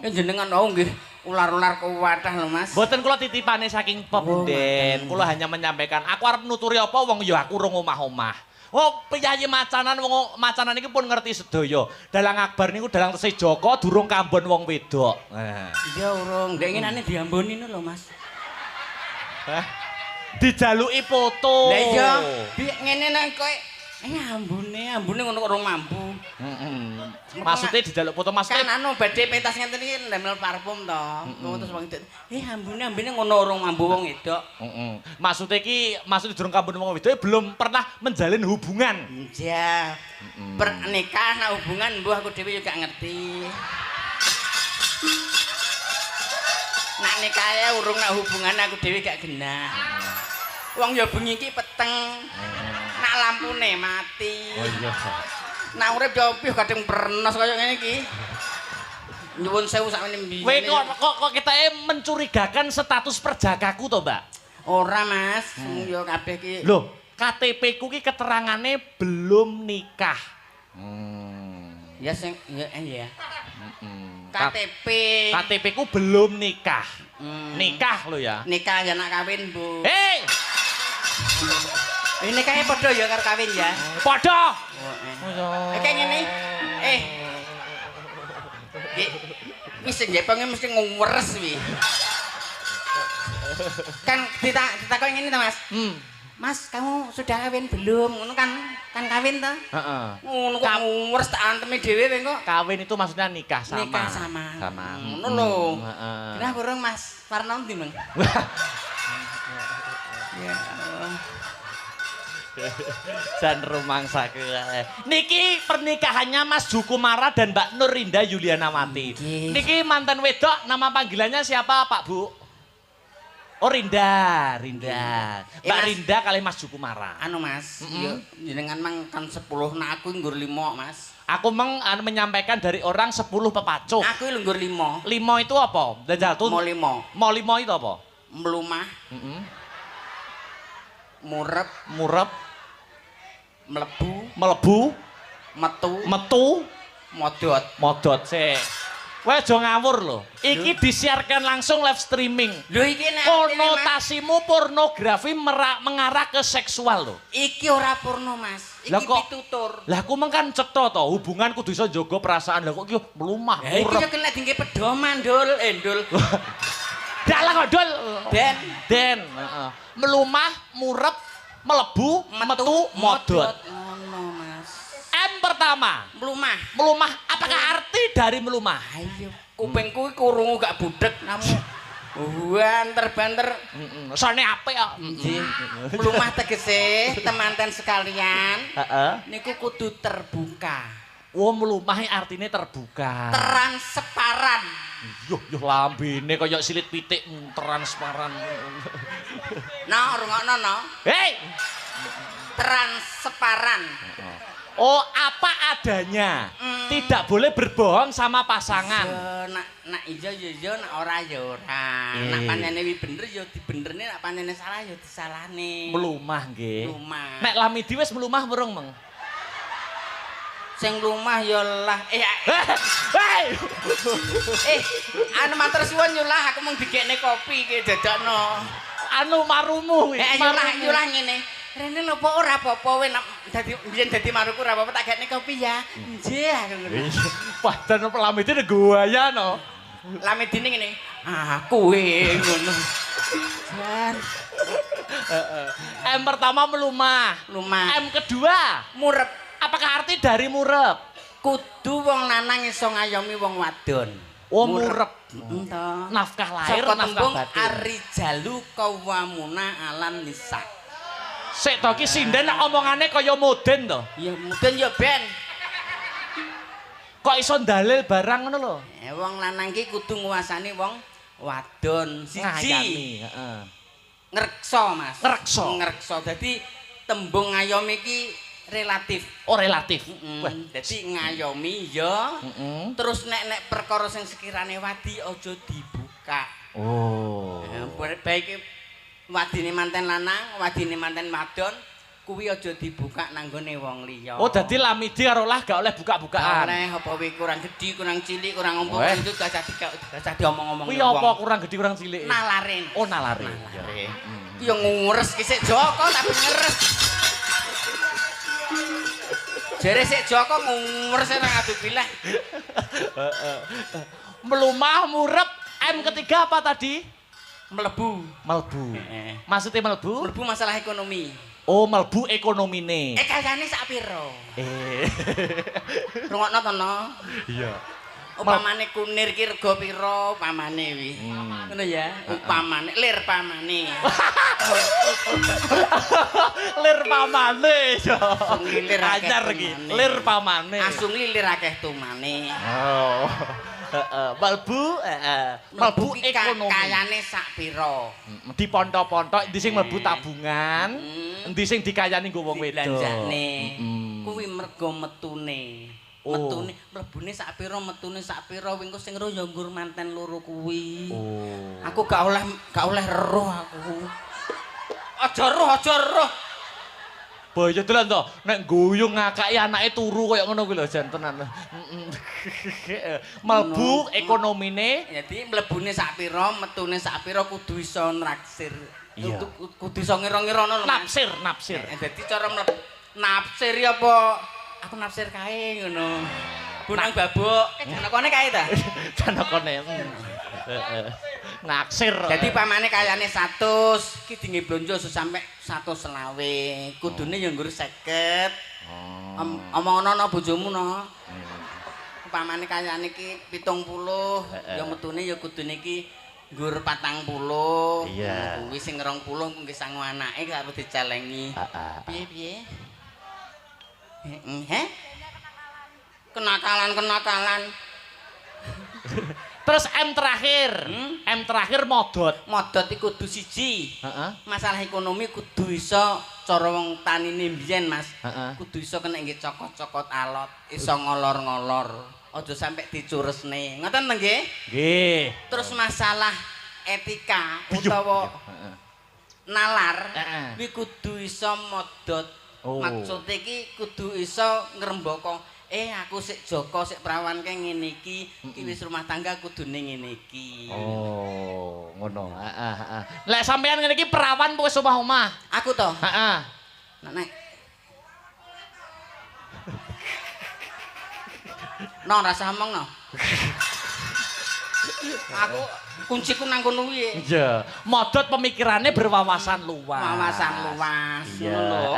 Ya jenengan oh nggih ular-ular kuwathah lho Mas. Mboten kula titipane saking pepunden. Kula hanya menyampaikan aku arep nuturi apa wong ya aku rung omah-omah. Oh, piyayi macanan wong macanan iki pun ngerti sedaya. Dalang Akbar niku dalang tesih Joko durung kambon wong wedok. Iya urung, ndek ngenane diamboni lho Mas. Hah? Dijaluki foto. Lah iya, ngene nang kowe ambune ngono kok rong mambu. Heeh. Maksude dijaluk foto Mas. Kan anu badhe pentas ngenten iki ndamel parfum to. Ngono terus wong wedok. Ambune ngono rong mambu wong wedok. Heeh. Maksude iki maksude durung kambon wong wedok belum pernah menjalin hubungan. Iya. Pernikah nak hubungan mbuh aku dhewe yo gak ngerti. Nak nikah ya urung nak hubungan aku dhewe gak genah. Wong ya bengi iki peteng. Nak lampune mati. Oh iya. Nak urip ya pih kadang pernos kaya ngene iki. Nyuwun sewu sakmene mbiyen. Kowe kok ketoke mencurigakan status perjakaku to, Mbak? Ora, Mas. Wong ya kabeh iki. Loh, KTP ku ki keterangane belum nikah. Ya sing ya ya. KTP. KTP ku belum nikah. Nikah lho ya. Nikah ya nak kawin, Bu. Hei. Ini kayak podo ya karo kawin ya. Podo. Kayak ngene. Wis sing jeponge mesti ngweres wi. Kan ditakoki ngene to, Mas. Mas, kamu sudah kawin belum? Ngono kan kan kawin to? Heeh. Ngono kok ngweres tak antemi dhewe kowe kok. Kawin itu maksudnya nikah sama. Nikah sama. Sama. Ngono lho. Heeh. Kenapa urung, Mas? Warna ndi, Mang? Ya Allah. Jan rumangsa. Niki pernikahannya Mas Jukumara dan Mbak Nurinda Yulianawati. Nggih. Niki mantan wedok, nama panggilannya siapa, Pak Bu? Oh, Rinda, Rinda. Eh, Mbak Mas. Rinda kali Mas Jukumara. Anu Mas, yo jenengan mang kan 10, nah aku nggur 5, Mas. Aku meng anu, menyampaikan dari orang 10 pepacuk. Aku lho nggur 5. Limo itu apa? Jajal tuh. Mo 5. Mo limo itu apa? Mlumah, murep, Murep, mlebu, melebu, metu, metu, modot. Modot sik. Kowe aja ngawur lho. Iki disiarkan langsung live streaming. Lho iki nek artine, Mas, Konotasimu pornografi mengarah ke seksual lho. Iki ora porno, Mas. Lah Iki pitutur. Lah aku meng kan cetha to, hubungan kudu iso njaga perasaan. Lah kok iki mlumah, Ya iki murep. yo kena dingge pedoman, Dul. Eh, Dul. Dalah kok, Dul. Den. Den, heeh. Melumah, murep, melebu, metu, modot. Ngono, Mas. M pertama, Mlumah. melumah. Apakah arti dari melumah? Ayo, kupingku iki krungu gak budek namu. Banter-banter. Heeh. Sone apik kok. Nggih. Mlumah tegese temanten sekalian. Heeh. Niku kudu terbuka. Oh, melumah artinya terbuka. Transparan. Yuh, yuh lambene kaya silit pitik transparan. No, rungokno no. Hei. Transparan. Oh, apa adanya. Tidak boleh berbohong sama pasangan. Yo, nak nak iya ya iya, nak ora ya ora. Nak pancene wi bener ya dibenderne, nak pancene salah ya disalahne. Melumah nggih. Melumah. Nek Lamidi wis melumah urung, Meng? Sing lumah ya lah. Eh, Hei. eh, anu matur suwun yo lah, aku mung digekne kopi iki dadakno. Anu marumu kuwi. Eh, yo lah, Marumu. yo lah ngene. Rene lho apa ora apa-apa we nak dadi biyen dadi maruku ora apa-apa tak gekne kopi ya. Nggih aku ngono. Iya. Wah, dan Lamidi guaya no. Lamidine ngene. Aku we ngono. Jan, M pertama melumah. Lumah. M kedua, Murep. Apakah arti dari murep? Kudu wong lanang iso ngayomi wong wadon. Oh, murep. Heeh to. Nafkah lahir, Saka nafkah tembung batin. Arrijalu qawwamuna 'alan nisa. Sik to ki sinden omongane kaya moden to. Ya mudun ya ben. Kok iso ndalil barang ngono lho? Eh, wong lanang ki kudu nguasani wong wadon. Siji Ngayami, heeh. Ngreksa, Mas. Ngreksa. Ngreksa. Dadi tembung ngayomi ki relatif. Oh, relatif. Wah, Dadi ngayomi ya. Terus nek nek perkara sing sekirane wadi aja dibuka. Oh. Baik wadine manten lanang, wadine manten wadon, kuwi aja dibuka nang gone wong liya. Oh, dadi Lamidi karo lah gak oleh buka-bukaan. Oleh apa kuwi kurang gedhi, kurang cilik, kurang ompo, Weh. itu gak usah diomong-omong. Kuwi apa kurang gedhi kurang cilik? Nalare. Oh, nalare. Nalare. Ki yo ngures ki sik Joko tapi ngeres. Jere sik Joko ngures nang adu bilah. Melumah, murep, M ketiga apa tadi? Mlebu. Melbu. Heeh. Maksudnya melbu? Mlebu masalah ekonomi. Oh, melbu ekonomine. Eh kayane sak piro? Eh. Rungokno to no. Iya. Upamane kunir ki rega piro upamane wi. Ngono ya, upamane lir pamane. Lir pamane yo. Asung lilir akeh Anyar iki, tumane. lir pamane. Asung lilir akeh tumane. Oh. Heeh, melbu, heeh. Melbu ki ekonomi. Kayane sak piro? Dipontok-pontok endi sing mlebu tabungan, endi sing dikayani nggo wong wedok. Dibelanjane. Mm. Kuwi mergo metune. Oh. Metune mlebune sak piro, metune sak piro, wingko sing ro ya nggur manten loro kuwi. Oh. Aku gak oleh roh aku. Aja roh, aja roh. Boyo dolan to, nek guyung ngakaki anake turu kaya ngono kuwi lho jan tenan. Mlebu ekonomine. Jadi mlebune sak piro, metune sak piro kudu iso nraksir. Iya. Kudu iso ngira-ngira lho, Mas. Nafsir, nafsir. Dadi cara mlebu nafsir ya apa aku nafsir kae ngono. Bonang babuk. Janakane kae ta? Janakane. Heeh. Naksir. Dadi pamane kayane 100, ki dingge blonjo sampe 120. Kudune ya nggur 50. Oh. Omongono no bojomu no. Pamane kayane ki 70, ya metune ya kudune ki nggur 40. Iya. Kuwi sing 20 nggih sangu anake karo dicelengi. Heeh. Piye-piye? Heeh. Kenakalan-kenakalan. Terus M terakhir. M terakhir modot. Modot iku kudu siji. Heeh. Masalah ekonomi kudu iso cara wong tanine mbiyen, Mas. Heeh. Kudu iso kena nggih cokot-cokot alot, iso ngolor-ngolor. Aja sampe dicuresne. Ngoten to nggih? Nggih. Terus masalah etika utawa nalar kuwi kudu iso modot. Oh. Maksude iki kudu iso ngrembaka. Aku sik Joko, sik prawan kae ngene iki, iki wis rumah tangga kudune ngene iki. Oh, ngono. Heeh, heeh. Lek sampean ngene iki perawan apa wis omah-omah? Aku to? Heeh. Nek. No, rasa omong no. Aku kunciku nang kono kuwi. Iya. Modot pemikirannya berwawasan luas. Wawasan luas. Iya. Ngono lho.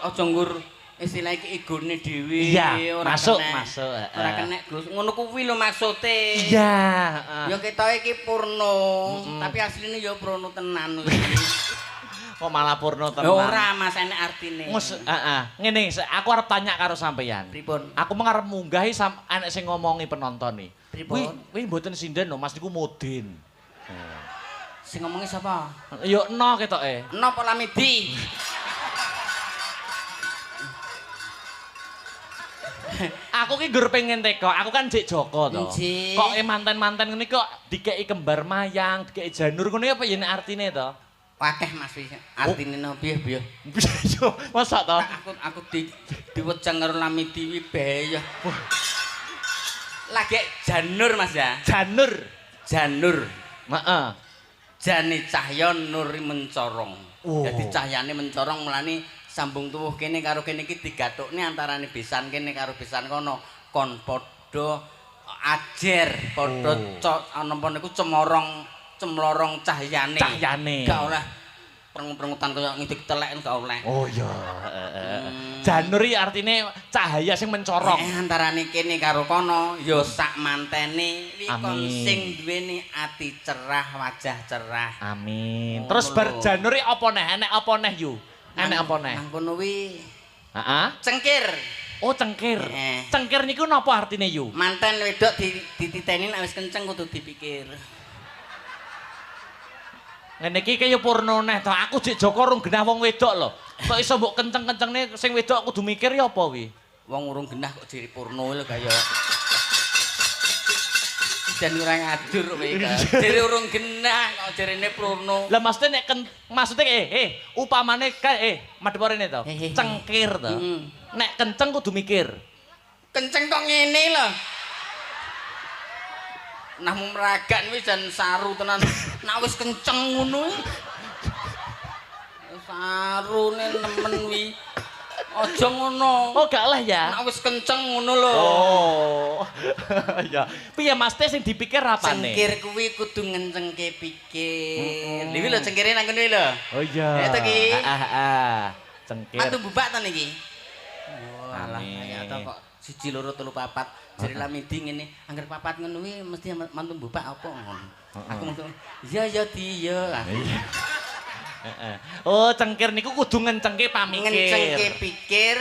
Aja nggur istilah iki egone dhewe. Iya, ora masuk, kena. Masuk. Ora kena Gus. Ngono kuwi lho maksude. Iya, Ya ketoke iki purno, tapi asline ya prono tenan kuwi. Kok malah purno tenan. Ora Mas, enek artine. Mus, heeh. Ngene, aku arep tanya karo sampeyan. Pripun? Aku mung arep munggahi enek sing ngomongi penonton iki. Pripun? Kuwi mboten sinden lho, Mas niku modin. Sing ngomongi sapa? Ya eno ketoke. Eno apa Lamidi? Aku ki nggur pengen teko, aku kan jek Joko to. Kok manten-manten ngene kok dikeki kembar mayang, dikeki janur ngono apa yen artine to? Akeh Mas wis artine no piye piye. Mosok to? Aku diwejang karo Lamidi wi bahaya. Lagi janur Mas ya. Janur. Janur. Heeh. Jane cahya nur mencorong. Oh. Dadi cahyane mencorong mulane sambung tuwuh kene karo kene iki digathukne antarane besan kene karo besan kono kon padha ajer padha napa niku cemorong cemlorong cahyane. Cahyane. Gak oleh prengut-prengutan kaya ngidik telek gak oleh. Oh iya. Janur iki artine cahaya sing mencorong. Antarane kene karo kono ya sak mantene wi kon sing duweni ati cerah, wajah cerah. Amin. Terus bar janur iki apa neh? Enek apa neh yu? Enek apa neh? Nang kono wi. Heeh. Cengkir. Oh, cengkir. Cengkir niku napa artine yu? Manten wedok dititeni nek wis kenceng kudu dipikir. Ngene iki kaya purno neh to. Aku jek Joko rung genah wong wedok lho. Kok iso mbok kenceng-kencengne sing wedok kudu mikir ya apa wi? Wong urung genah kok jere purno lho kaya. Jan ora ngajur kowe iki. Jere urung genah kok jerene purno. Lah maksudnya nek maksudnya upamane kae madhep rene to. Cengkir to. Nek kenceng kudu mikir. Kenceng kok ngene lho. Nah meragan wis jan saru tenan. Nek wis kenceng ngono. Sarune nemen wi. Aja ngono. Oh gak lah ya. Nek wis kenceng ngono lho. Oh. Ya. Piye Mas Teh sing dipikir apane? Cengkir kuwi kudu ngencengke pikir. Lha iki lho cengkire nang kono lho. Oh iya. Ya to ki. Heeh, Cengkir. Mantu bubak to niki. Oh alah kaya to kok 1 2 3 4. Jare Lamidi ngene, angger papat ngono kuwi mesti mantu bubak apa ngono. Aku mesti iya ya di iya. Heeh. Oh, cengkir niku kudu ngencengke pamikir. Ngencengke pikir,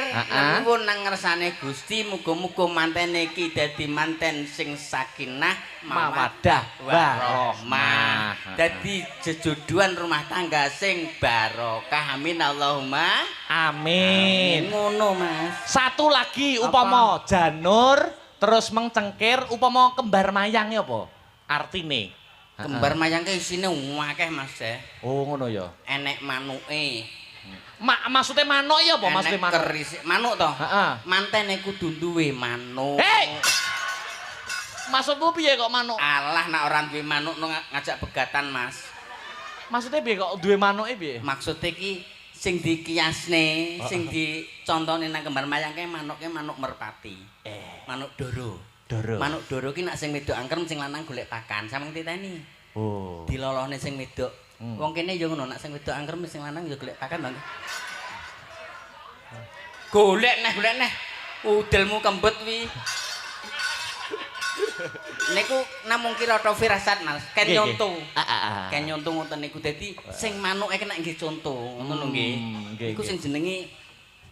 nuwun nang ngersane Gusti, muga-muga mantene iki dadi manten sing sakinah, mawaddah, warahmah. Dadi jejodohan rumah tangga sing barokah. Amin Allahumma. Amin. Ngono, Mas. Satu lagi upama janur terus mengcengkir upama kembar mayang ya apa? Artine. Kembar mayang ke isine akeh Mas ya. Oh ngono ya. Enek manuke. Maksudnya manuk ya apa maksudnya manuk? Keris manuk to? Heeh. Mantene kudu duwe manuk. Hei. Maksudmu piye kok manuk? Alah nek ora duwe manuk ngajak pegatan Mas. Maksudnya piye kok duwe manuke piye? Maksudnya iki sing dikiasne, sing dicontone nang kembar mayang ke manuke manuk merpati. Manuk doro. dara. Manuk dara ki nek sing wedok angkrem sing lanang golek pakan, sampeyan titeni. Oh. Dilolohne sing wedok. Wong kene ya ngono, nek sing wedok angkrem sing lanang ya golek pakan, Bang. Golek neh. Udelmu kembet wi. Niku namung kirata firasat, Mas. Ken nyonto. Heeh. Ken nyonto ngoten niku dadi sing manuke kena nggih conto, ngoten lho nggih. Niku sing jenenge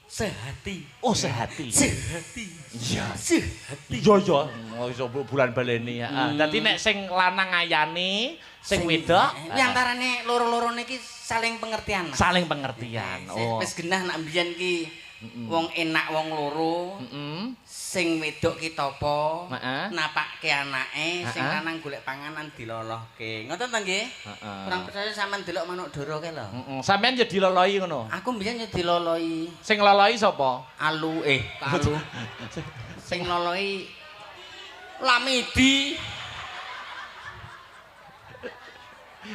sehati. Oh, sehati. Sehati. Iya. Sehati. Iya, iya. Oh, iso bulan baleni, heeh. Dadi nek sing lanang ngayani, sing wedok Kuwi antarane loro-lorone iki saling pengertian, Mas. Saling pengertian. Oh. Wis genah nek mbiyen ki wong enak wong loro, sing wedok ki tapa, napake anake, sing lanang golek panganan dilolohke. Ngoten ta nggih? Kurang percaya sampean delok manuk dara kae lho. Heeh. Sampean yo dilolohi ngono. Aku mbiyen yo dilolohi. Sing lolohi sapa? Alu alu. Sing lolohi Lamidi.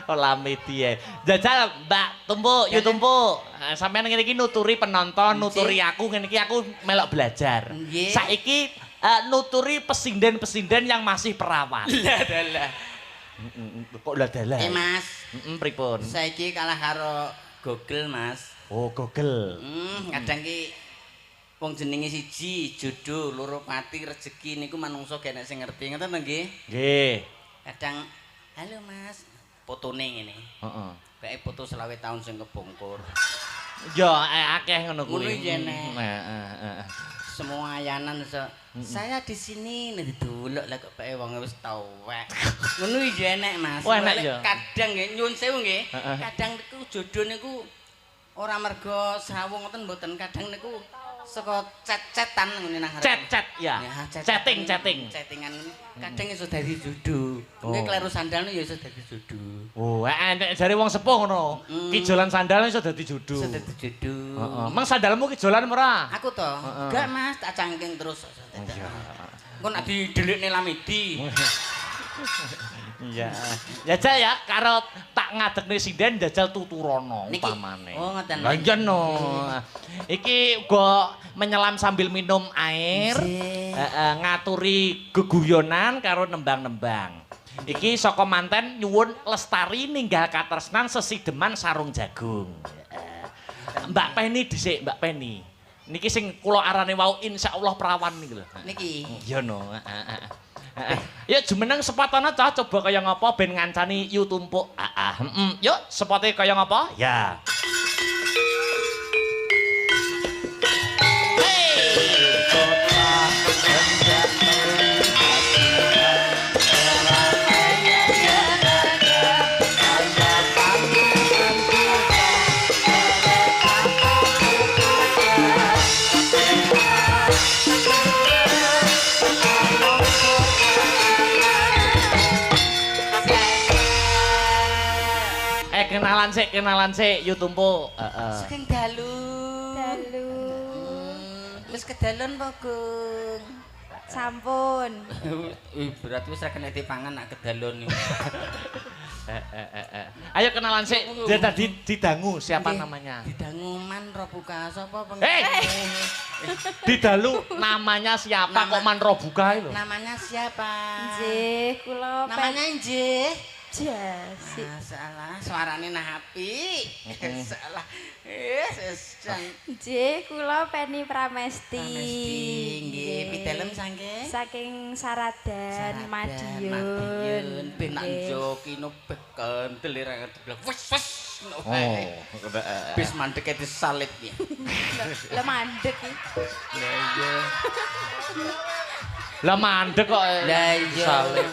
Oh, Lamidi ya. Jajal Mbak Tumpuk, Yu Tumpuk. Sampeyan ngene iki nuturi penonton, nuturi aku ngene iki aku melok belajar. Saiki nuturi pesinden-pesinden yang masih perawan. Lah dalah. Kok lah dalah? Mas. Pripun? Saiki kalah karo Google, Mas. Oh, Google. Kadang ki wong jenenge siji jodoh, loro pati, rezeki niku manungsa gak enek sing ngerti. Ngoten to nggih? Nggih. Kadang halo Mas, fotone ngene. Heeh. Bae foto 25 tahun sing kebongkor. Ya, akeh ngono kuwi. Ngono yen. Heeh. Semua ayanan saya di sini nek didelok lah kok bae wong wis tuwek. Ngono iki enek, Mas. Oh, enek ya. Kadang nggih nyun sewu nggih. Kadang niku jodoh niku ora mergo srawung ngoten mboten, kadang niku saka chat-chatan ngene nang arep. Chat-chat ya. Chatting, chatting. Chattingan ngene. Kadang iso dadi jodoh. Mungkin kleru sandal ya iso dadi jodoh. Oh, nek jare wong sepuh ngono. Kijolan sandal iso dadi jodoh. Iso dadi jodoh. Heeh. Mang sandalmu kijolan ora? Aku to. Enggak, Mas, tak cangking terus. Iya. Engko nek didelikne Lamidi. Iya. Jajal ya karo tak ngadekne sinden jajal tuturono umpamane. Oh, ngoten. Lah iya no. Iki uga menyelam sambil minum air, ngaturi geguyonan karo nembang-nembang. Iki saka manten nyuwun lestari ninggal katresnan sesideman sarung jagung. Mbak Penny dhisik, Mbak Penny. Niki sing kula arane wau insyaallah perawan niki lho. Niki. Iya no. Yuk jumeneng sepatana cah coba kaya ngapa ben ngancani Yu Tumpuk. Heeh. Yuk sepote kaya ngapa? Ya. Kenalan sik Yu Tumpuk. Heeh. Saking dalu. Dalu. Wis kedalon apa, Gung? Sampun. Wih, berarti wis ra kena dipangan nak kedalon iki. Ayo kenalan sik. Dia tadi didangu siapa namanya? Didangu Man Robuka sapa pengen? Didalu namanya siapa kok Man Robuka itu? Namanya siapa? Nggih, kula namanya nggih. Jasi. Salah, suarane nah apik. Salah. Nggih, kula Penny Pramesti. Pramesti, nggih. Pidalem saking? Saking Saradan, Madiun. Ben nak njokino beh kentel ra ngerti. Wes wes. Oh, bis mandeke disalib ya. Lah mandek iki. Lah iya. Lah mandek kok. Lah iya. Salib.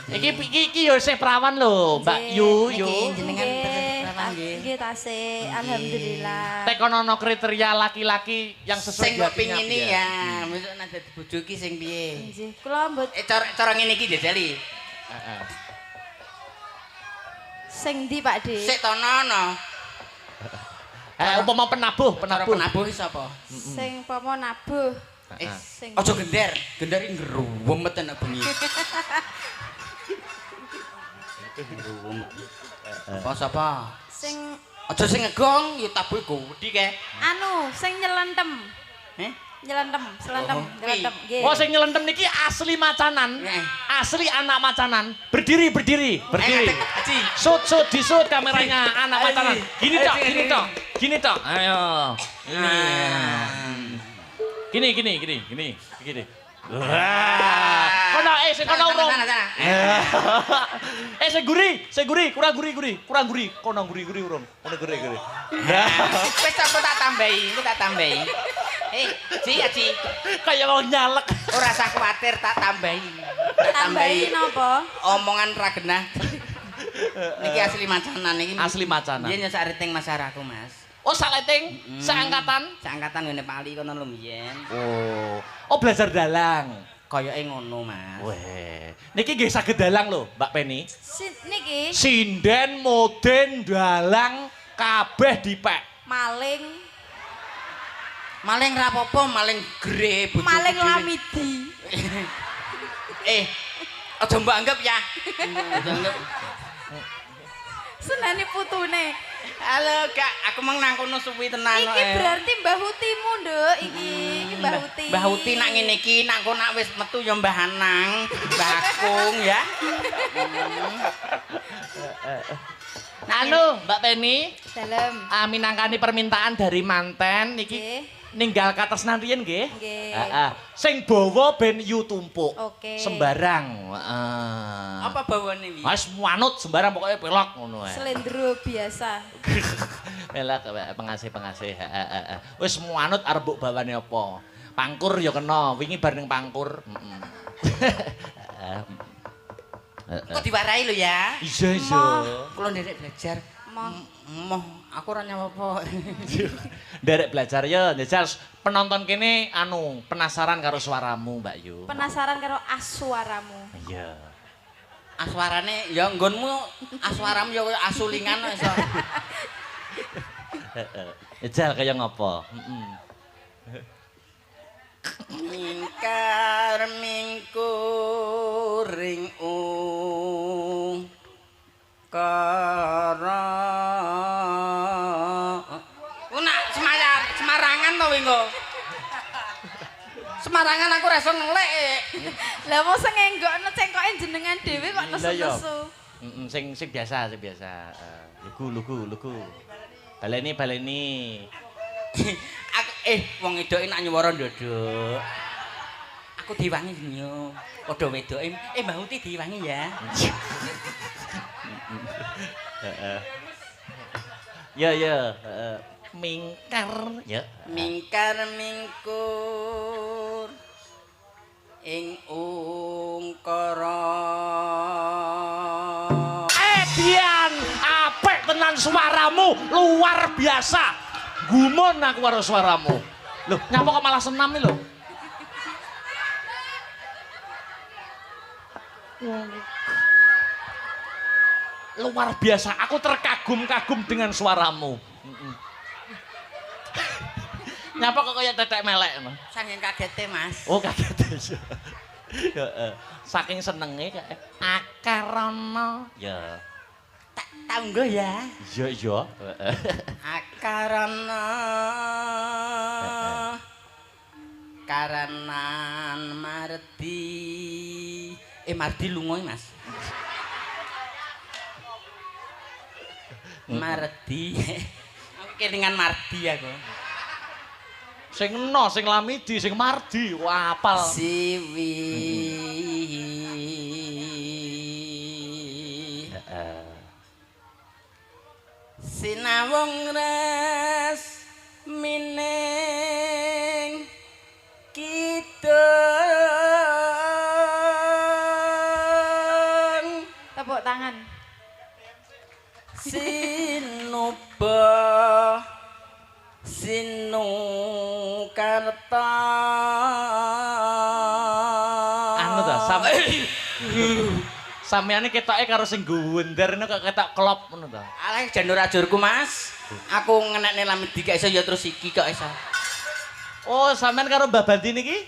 Iki yo isih perawan lho, Mbak Yu Yu. Jenengan perawan nggih. Nggih tasih, alhamdulillah. Tekonono kriteria laki-laki yang sesuai sing kok pingini ya, besok nek dadi bojo iki sing piye? Nggih, kula mbot cara ngene iki jajali. Heeh. Sing ndi Pak De? Sik tonono. Upama penabuh, penabuh. Penabuh iki sapa? Sing upama nabuh. Sing aja gender, gender iki ngruwet nek bengi. Apa sapa? Sing aja sing ngegong ya tabuhe gedhi kae. Anu, sing nyelentem. Heh? Nyelentem, selentem, nyelentem nggih. Oh, sing nyelentem niki asli macanan. Asli anak macanan. Berdiri, berdiri, berdiri. Sut, sut, disut kameranya anak macanan. Gini tok, gini tok. Gini tok. Ayo. Ini. Gini, gini, gini, gini, gini. Wah. Kono sing kono urung. Sing guri, kurang guri, guri, kurang guri, kono guri-guri urung. Kono guri-guri. Wis aku tak tambahi, aku tak tambahi. Ji, Ji. Kaya wong nyalek. Ora usah kuwatir tak tambahi. Tambahi napa? Omongan ra genah. Niki asli macanan niki. Asli macanan. Biyen yo sak riting masaraku, Mas. Oh, sak leting, seangkatan? Seangkatan ngene Pak Ali kono lho mbiyen. Oh. Oh, belajar dalang. Koyoke ngono, Mas. Weh. Niki nggih saged dalang lho, Mbak Penny. Niki sinden, moden, dalang kabeh dipek. Maling. Maling ra apa-apa, maling gre bojoku. Maling lamidi. Aja mbok anggap ya. Aja anggap. Seneni putune. Halo, Kak, aku meng nang kono suwi tenan kok. Iki berarti Mbah Hutimu, Nduk, iki. Iki Mbah Huti. Mbah Huti nak ngene iki, nak kono nak wis metu ya Mbah Anang, Mbah Akung ya. Anu, Mbak Penny, dalem. Minangkani permintaan dari manten niki ninggal katresnan riyen nggih. Nggih. Heeh. Sing bawa ben yu tumpuk. Oke. Sembarang. Heeh. Apa bawane iki? Wis manut sembarang pokoke pelok ngono ae. Slendro biasa. Pelok pengasih-pengasih. Heeh. Wis manut arep mbok bawane apa? Pangkur ya kena, wingi bar ning pangkur. Heeh. Kok diwarai lho ya? Iya, iya. Kula nderek belajar. Moh, aku ora nyawa apa. Nderek belajar ya, njajal penonton kene anu penasaran karo suaramu, Mbak Yu. Penasaran karo aswaramu. Iya. Aswarane ya nggonmu, aswaramu ya kaya asulingan kok iso. Heeh. Njajal kaya ngopo? Heeh. Mingkar mingkuring ungkara. Ku nak Semarangan to engko. Semarangan aku ora iso ngelek. Lah wong sing ngenggokno cengkoke jenengan dhewe kok nesu-nesu. Heeh, sing sing biasa, sing biasa. Lugu lugu lugu. Baleni baleni. Aku wong wedoke nak nyuwara ndodok. Aku diwangi yo. Padha wedoke. Mbah Uti diwangi ya. Heeh. Ya ya, heeh. Mingkar ya. Mingkar mingkur ing ungkara. Edian, apik tenan suaramu, luar biasa. Gumun aku karo suaramu. Loh, nyapa kok malah senam iki lho? Luar biasa, aku terkagum-kagum dengan suaramu. Nyapa kok kaya tetek melek ngono? Saking kagete, Mas. Oh, kagete. Heeh. Saking senenge kaya akarana. Ya. Tak tanggo ya. Iya, iya. Heeh. Akarana. Karenan Mardi. Mardi lunga iki, Mas. Mardi. Aku kelingan Mardi aku. Sing eno, sing Lamidi, sing Mardi, wah apal. Siwi. Heeh. Sinawung res mining kidung. Tepuk tangan. Sinuba sinukarta. Anu ta, sampeane ketoke karo sing guwender ngono kok ketok klop ngono ta. Alah janur ajurku, Mas. Aku ngenekne Lamidi gak iso ya terus iki kok iso. Oh, sampean karo Mbah Bandi niki?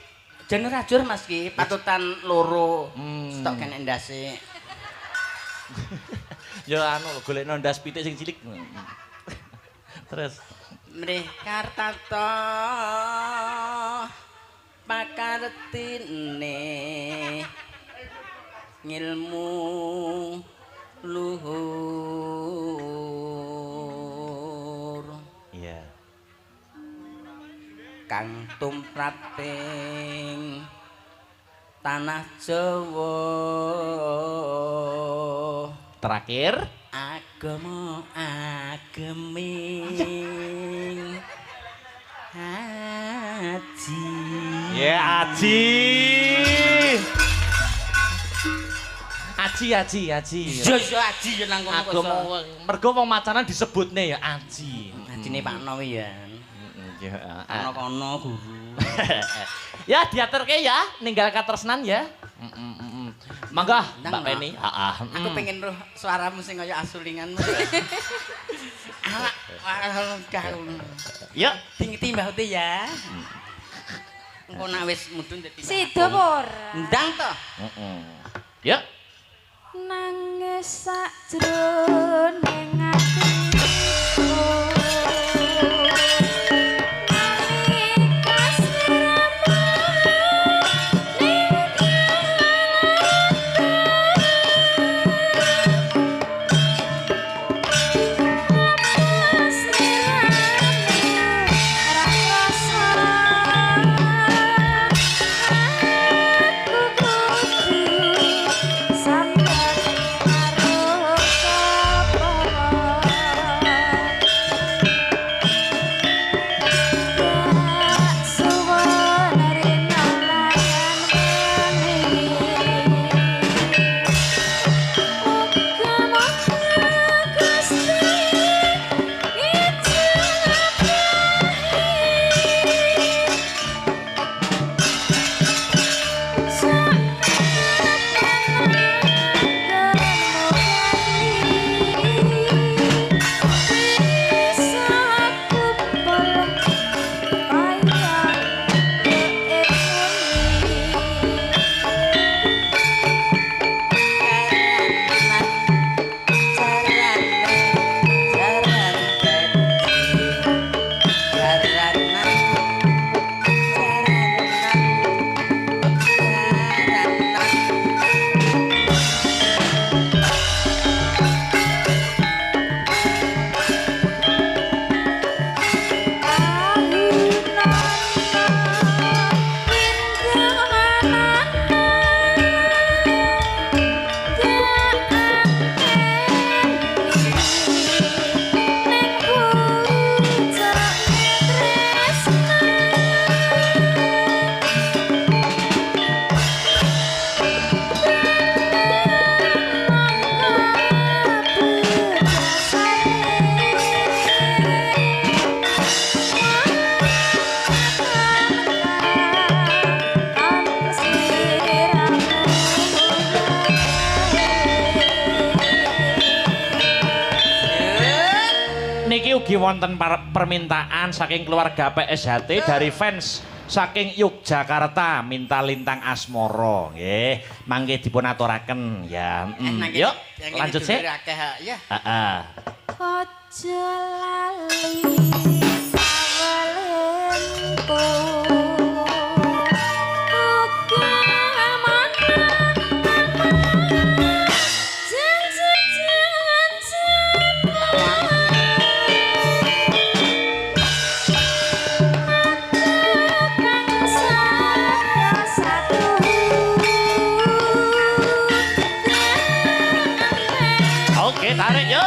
Janur ajur, Mas ki, patutan loro. Stok kenek ndase. Ya anu golekno ndas pitik sing cilik. Terus mrih kartata Pakartine ngilmu luhur. Iya. Kang tumraping tanah Jawa. Terakhir agama ageming haji. Ya, Aji. Aji, Aji, Aji. Iya iya aji ya nang kono kok. Agama mergo wong macanan disebutne ya Aji. Ajine Pak No ya. Ya. Ana kono guru. Ya diaturke ya, ninggal katresnan ya. Mangga Ndang, Mbak no. Penny. Heeh. Aku pengen roh suaramu sing kaya asulinganmu. Alak, alak. Yuk. Tinggi Mbah Uti ya. Engko nak wis mudhun dadi Mbah Sida Agung. apa ora? Ndang to. Yuk. Nangis sakjroning atiku. Nalika sliramu ning lepas sliramu ora krasa aku kudu sambat karo sapa. Gak suwun rina layan wengi. Muga-muga Gusti ngijabahi. Jaran dadi jaranan jaranan jaranan. Niki ugi wonten permintaan saking keluarga PSHT dari fans saking Yogyakarta minta Lintang Asmoro nggih. Mangke dipun aturaken ya. Nang kene- Yuk, nang kene lanjut sih. dulure akeh, ha. Ya. Heeh. Aja lali awalenku. Uga mana Oke, tarik yo.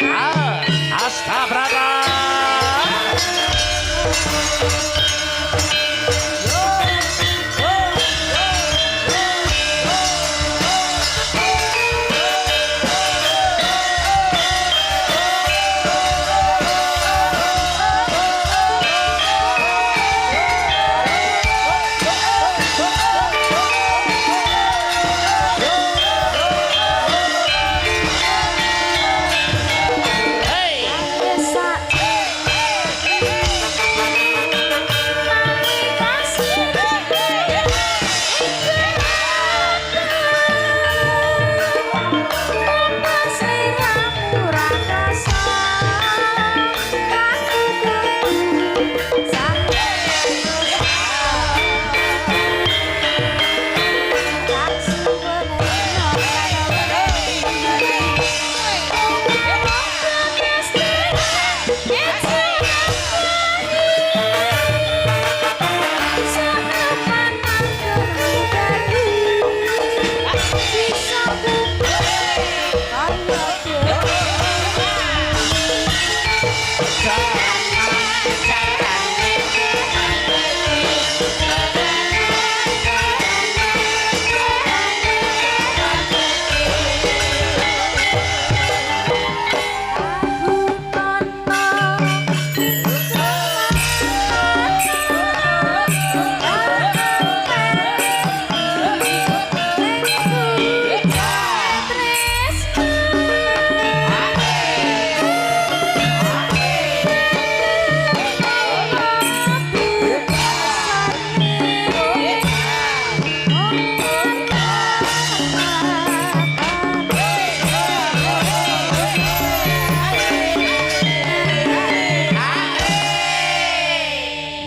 Ah, Astabrata. Hey. Sak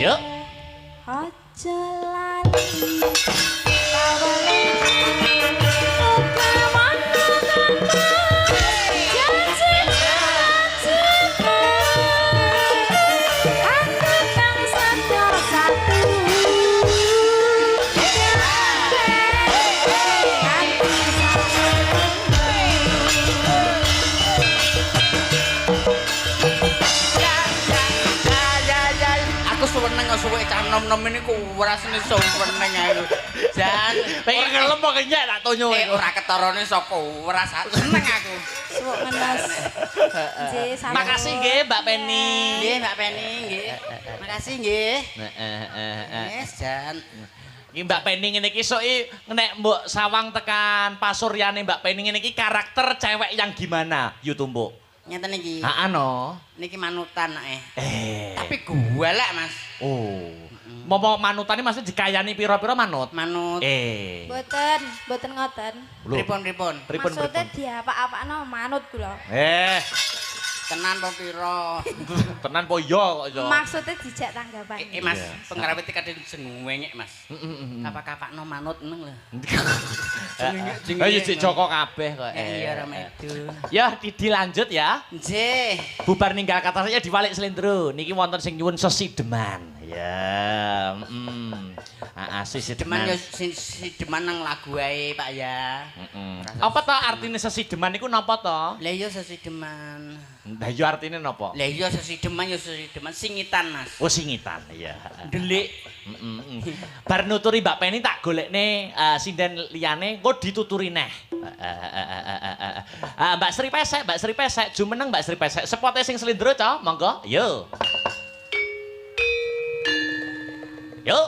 Yuk. Aja lali pawale uga tanpa janji janjiku aku kang setya satu Ya ya ya. Aku suweneng kok suweke cah nom-nom ini ku rasane suweneng aku. Jan Pengen ngelem kok kenyek tak tonyo. Ora ketarane saka ora seneng aku. Suwuk ngenes. Nggih, sampun. Makasih nggih Mbak Penny. Nggih Mbak Penny nggih. Makasih nggih. Heeh. Yes, Jan. Iki Mbak Penny ngene iki sok nek mbok sawang tekan pasuryane Mbak Penny ngene iki karakter cewek yang gimana? Yu Tumpuk. Ngeten iki. Heeh no. Niki manutan nek. Tapi galak, Mas. Oh. Momo manutane maksudnya dikayani pira-pira manut? Manut. Mboten, mboten ngoten. Pripun-pripun? Pripun Maksudnya pripun? diapa-apakno manut kula. Tenan po pira? Tenan po iya kok iso. Maksudnya dijak tanggapan. Mas, pengrawit iki kadang jengwengek, Mas. Kapak-kapakno manut neng lho. Ayo jek Joko kabeh kok. Iya ora medu. Ya, dilanjut ya. Nggih. Bubar ninggal kata saya diwalik slendro. Niki wonten sing nyuwun sesideman. Ya, heeh, Sideman sesideman. ya sideman nang lagu ae, Pak ya. Apa to artine sesideman niku napa to? Lah iya sesideman. Lah iya artine napa? Lah iya sesideman ya sesideman singitan, Mas. Oh singitan, iya. Delik. Bar nuturi Mbak Penny tak golekne sinden liyane engko dituturi neh. Mbak Sri Pesek, Mbak Sri Pesek, jumeneng Mbak Sri Pesek. Sepote sing slendro to, monggo. Yo. Yo.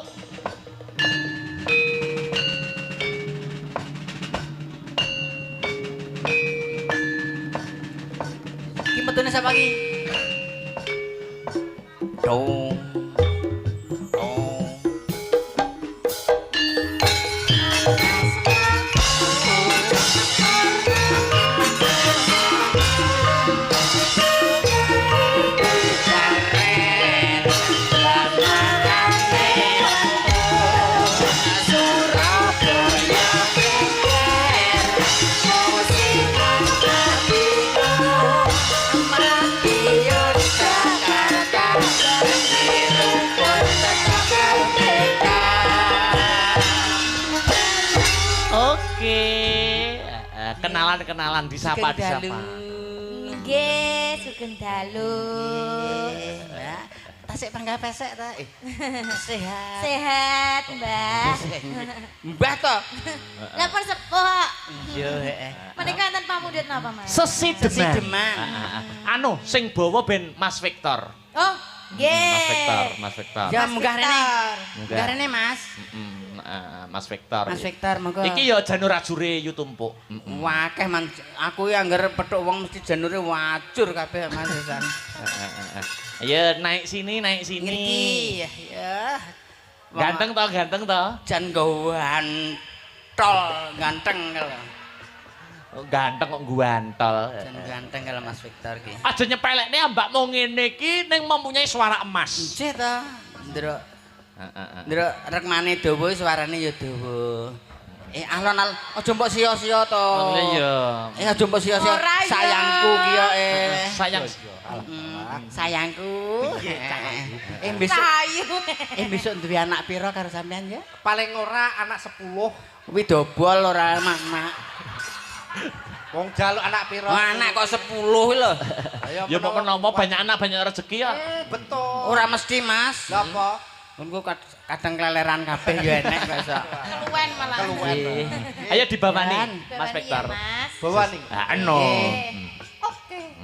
Iki metune sapa iki? Dong. Dong. Oke. Kenalan-kenalan disapa-disapa. Nggih, sugeng dalu. Mbak, tasik panggah pesek ta? Sehat. Sehat, Mbah. Mbah to? Lah pun sepuh kok. Iya, heeh. Menika enten pamundhut napa, Mas? Sesideman. Sesideman. Anu sing bawa ben Mas Victor. Oh, nggih. Mas Victor, Mas Victor. Ya munggah rene. Munggah. Munggah rene, Mas. Mas Victor. Mas Victor, monggo. Iki ya janur ajure Yu Tumpuk. Wakeh man, aku ya angger petuk wong mesti janure wacur kabeh Mas Hasan. Ayo naik sini, naik sini. Ngerti ya. Ya. Ganteng toh, ganteng toh. Jan gantol, ganteng kalau. Ganteng kok guantol. Jan ganteng kalau Mas Victor ki. Aja nyepelekne mbakmu ngene iki ning mempunyai suara emas. Nggih to, Ndruk. Ndruk rekmane dawa suarane ya dawa. Alon alon aja mbok sia-sia to. Iya. Aja mbok sia-sia. Ora ya. Sayangku ki yo Sayang. Sayangku. Besok Sayu. Besok duwe anak pira karo sampean ya? Paling ora anak 10. Kuwi dobol ora mak-mak. Wong jaluk anak pira? Wah, anak kok 10 lho. Ya mbok menawa banyak anak banyak rezeki ya. Betul. Ora mesti, Mas. Lha apa? Engko kadang keleleran kabeh ya enek kok iso. Keluwen malah. Keluwen. Ayo dibawani Mas Mas Victor. Mas. Bawa ning. Ah, no. Oke.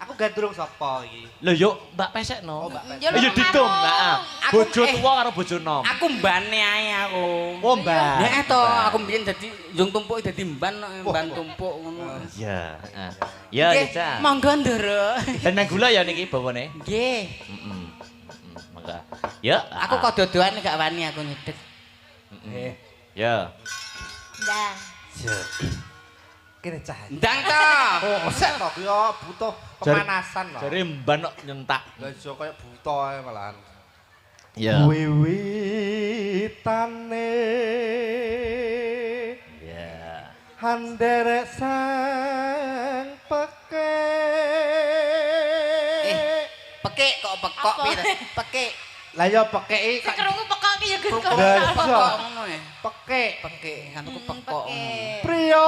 Aku gandrung sapa iki? Lho yuk Mbak Pesek no. Oh, Mbak Pesek. Ya, lho, Ayo didum, karo. heeh. Aku- Bojo tuwa karo bojo nom. Aku mbane ae aku. Oh, Mbak. Ya to, aku mbiyen dadi njung tumpuk dadi mban, mban tumpuk ngono. Iya, heeh. Ya, Nggih, ya. Monggo Ndoro. Dan nang gula ya niki bawane. Nggih. Heeh. Monggo. Ya, Aku kok dodoan gak wani aku nyedek. Ya. Ndang. Kene cah. Ndang to. Oh, sek to ku yo butuh pemanasan lho. Jare mban kok nyentak. Lah iso kaya buta ae malahan. Ya. Wiwitane. Ya. Anderek sang pekek. Pekik kok pekok Apa? piye to? Pekik. Lah ya pekek iki Sing krungu pekok ki ya Krungu gendong. Lah, iya. Pekok ngono ya. Pekek. Pekik, kantuku pekok. Pekik. Priya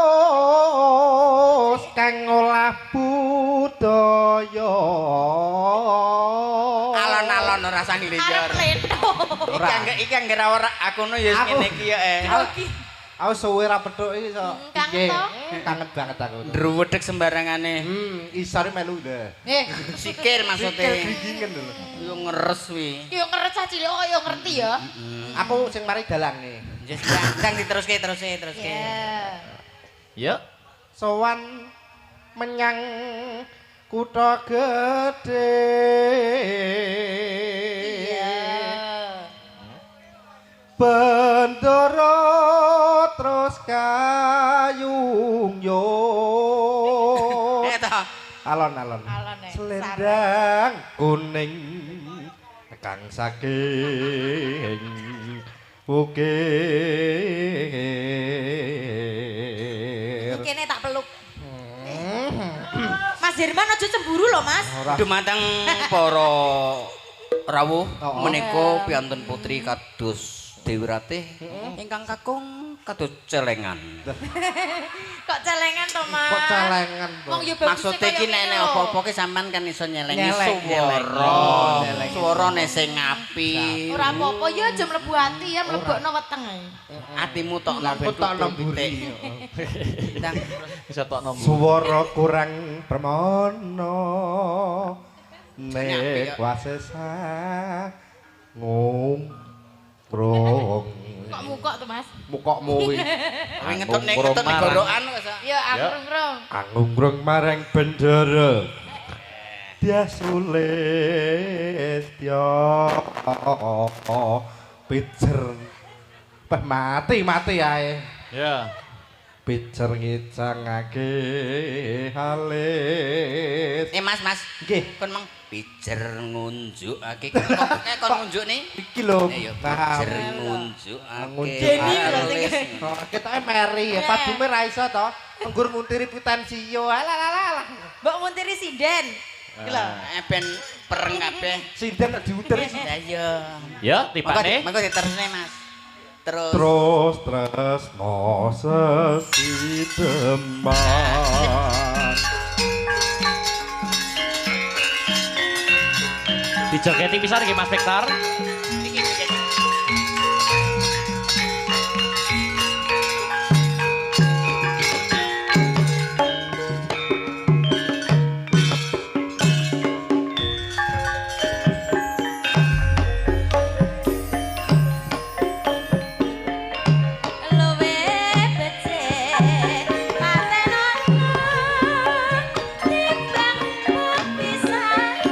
bagus kang ngolah budaya. Alon-alon ora usah ngliyor. Arep lento. Iki angger iki angger ora aku no ya Aku- ngene iki ya eh. Grogi. Aku suwe ra petuk iki iso. Kangen Piye? to? Kangen banget aku. Ndruwedhek sembarangane. Isore melu lho. Sikir Sikil maksudnya. gringingen lho. Yo ngeres wi. Yo ngeres cah cilik kok yo ngerti ya. Aku sing mari dalange. Wis ndang diteruske teruske teruske. Ya. Yuk. Sowan menyang kutha gedhe. Iya. Bendoro terus kayung yo. Eh toh. Alon-alon. Alon, eh. Selendang kuning kang saking ukir. Iki kene tak peluk. Mas Herman aja cemburu loh, Mas. Ora. Dumateng para rawuh Oh. menika piyantun putri kados Dewi Ratih ingkang kakung kados celengan. Kok celengan to, Mas? Kok celengan to? Wong yo baguse Maksude iki kaya nek ngene nek lho. apa-apa ki sampean kan iso nyelengi Nyeleng, nyeleng. swara. Oh, nyelengi. Swarane sing apik. Ora apa-apa ya aja mlebu ati ya mlebokno weteng ae. Atimu tok Lah ben tok nemburi. Ndang Bisa tok nomor. Swara kurang permono nek wasesa ngungkrung. Kok mukok to, Mas? Mukokmu kuwi. Kowe ngetutne ngetutne gorokan kok. Sa. Ya anggrung-grung. Angunggrung marang bendera. Dia sulit yo pijer. Peh mati mati ae. Ya. Pijer ngicangake halis. Eh Mas, Mas. Nggih. Kon mang pijer ngunjukake. Kok kon ngunjuk nih? Iki lho. Eh ya Nah, pijer ngunjukake. Ngunjuk. Deni lho sing Oh, ketoke meri ya, padume ra iso to. Nggur nguntiri Putensio. Alah alah alah. Mbok muntiri sinden. Iki lho. Eh ben pereng kabeh. Sinden nek diuteri. Lah iya. Ya, tibane. Monggo diterusne Mas. Terus. Terus tresno sesideman. Dijogeti pisan iki Mas Victor. Iki iki. Luwe becik patenono timbang pisahan.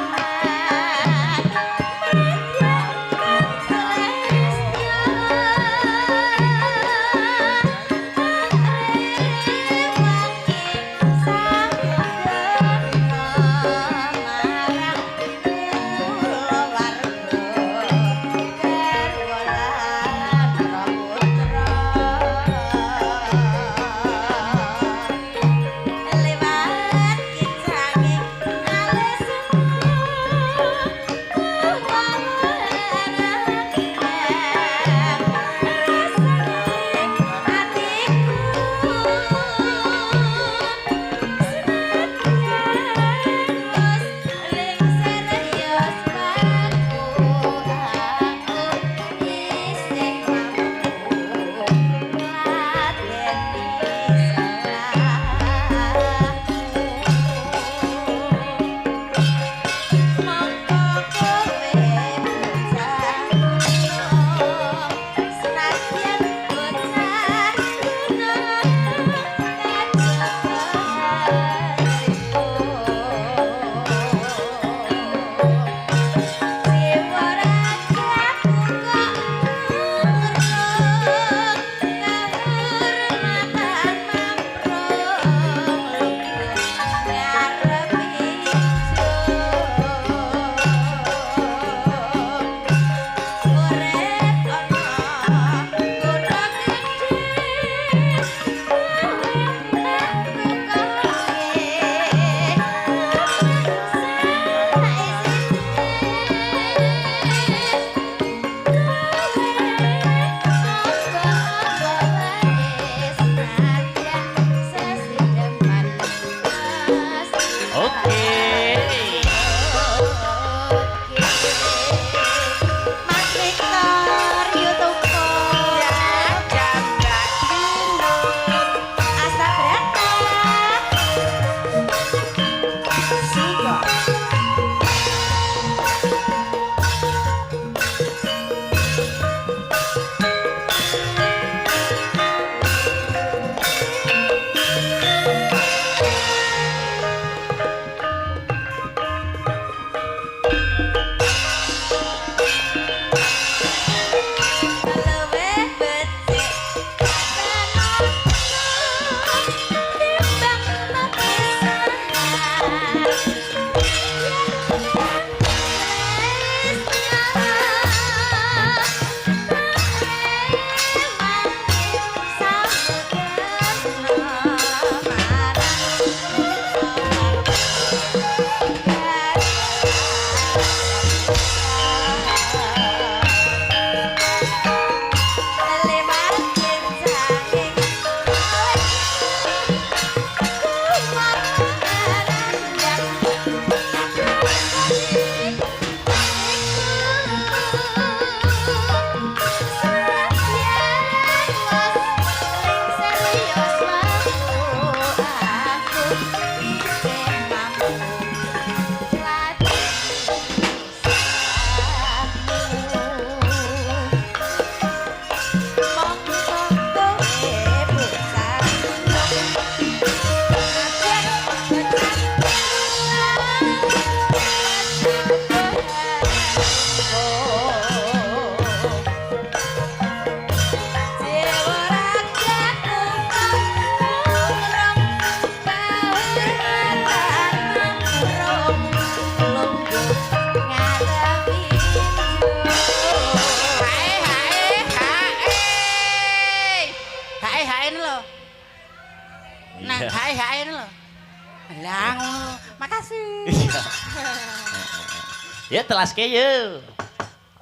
Ya telaske yo.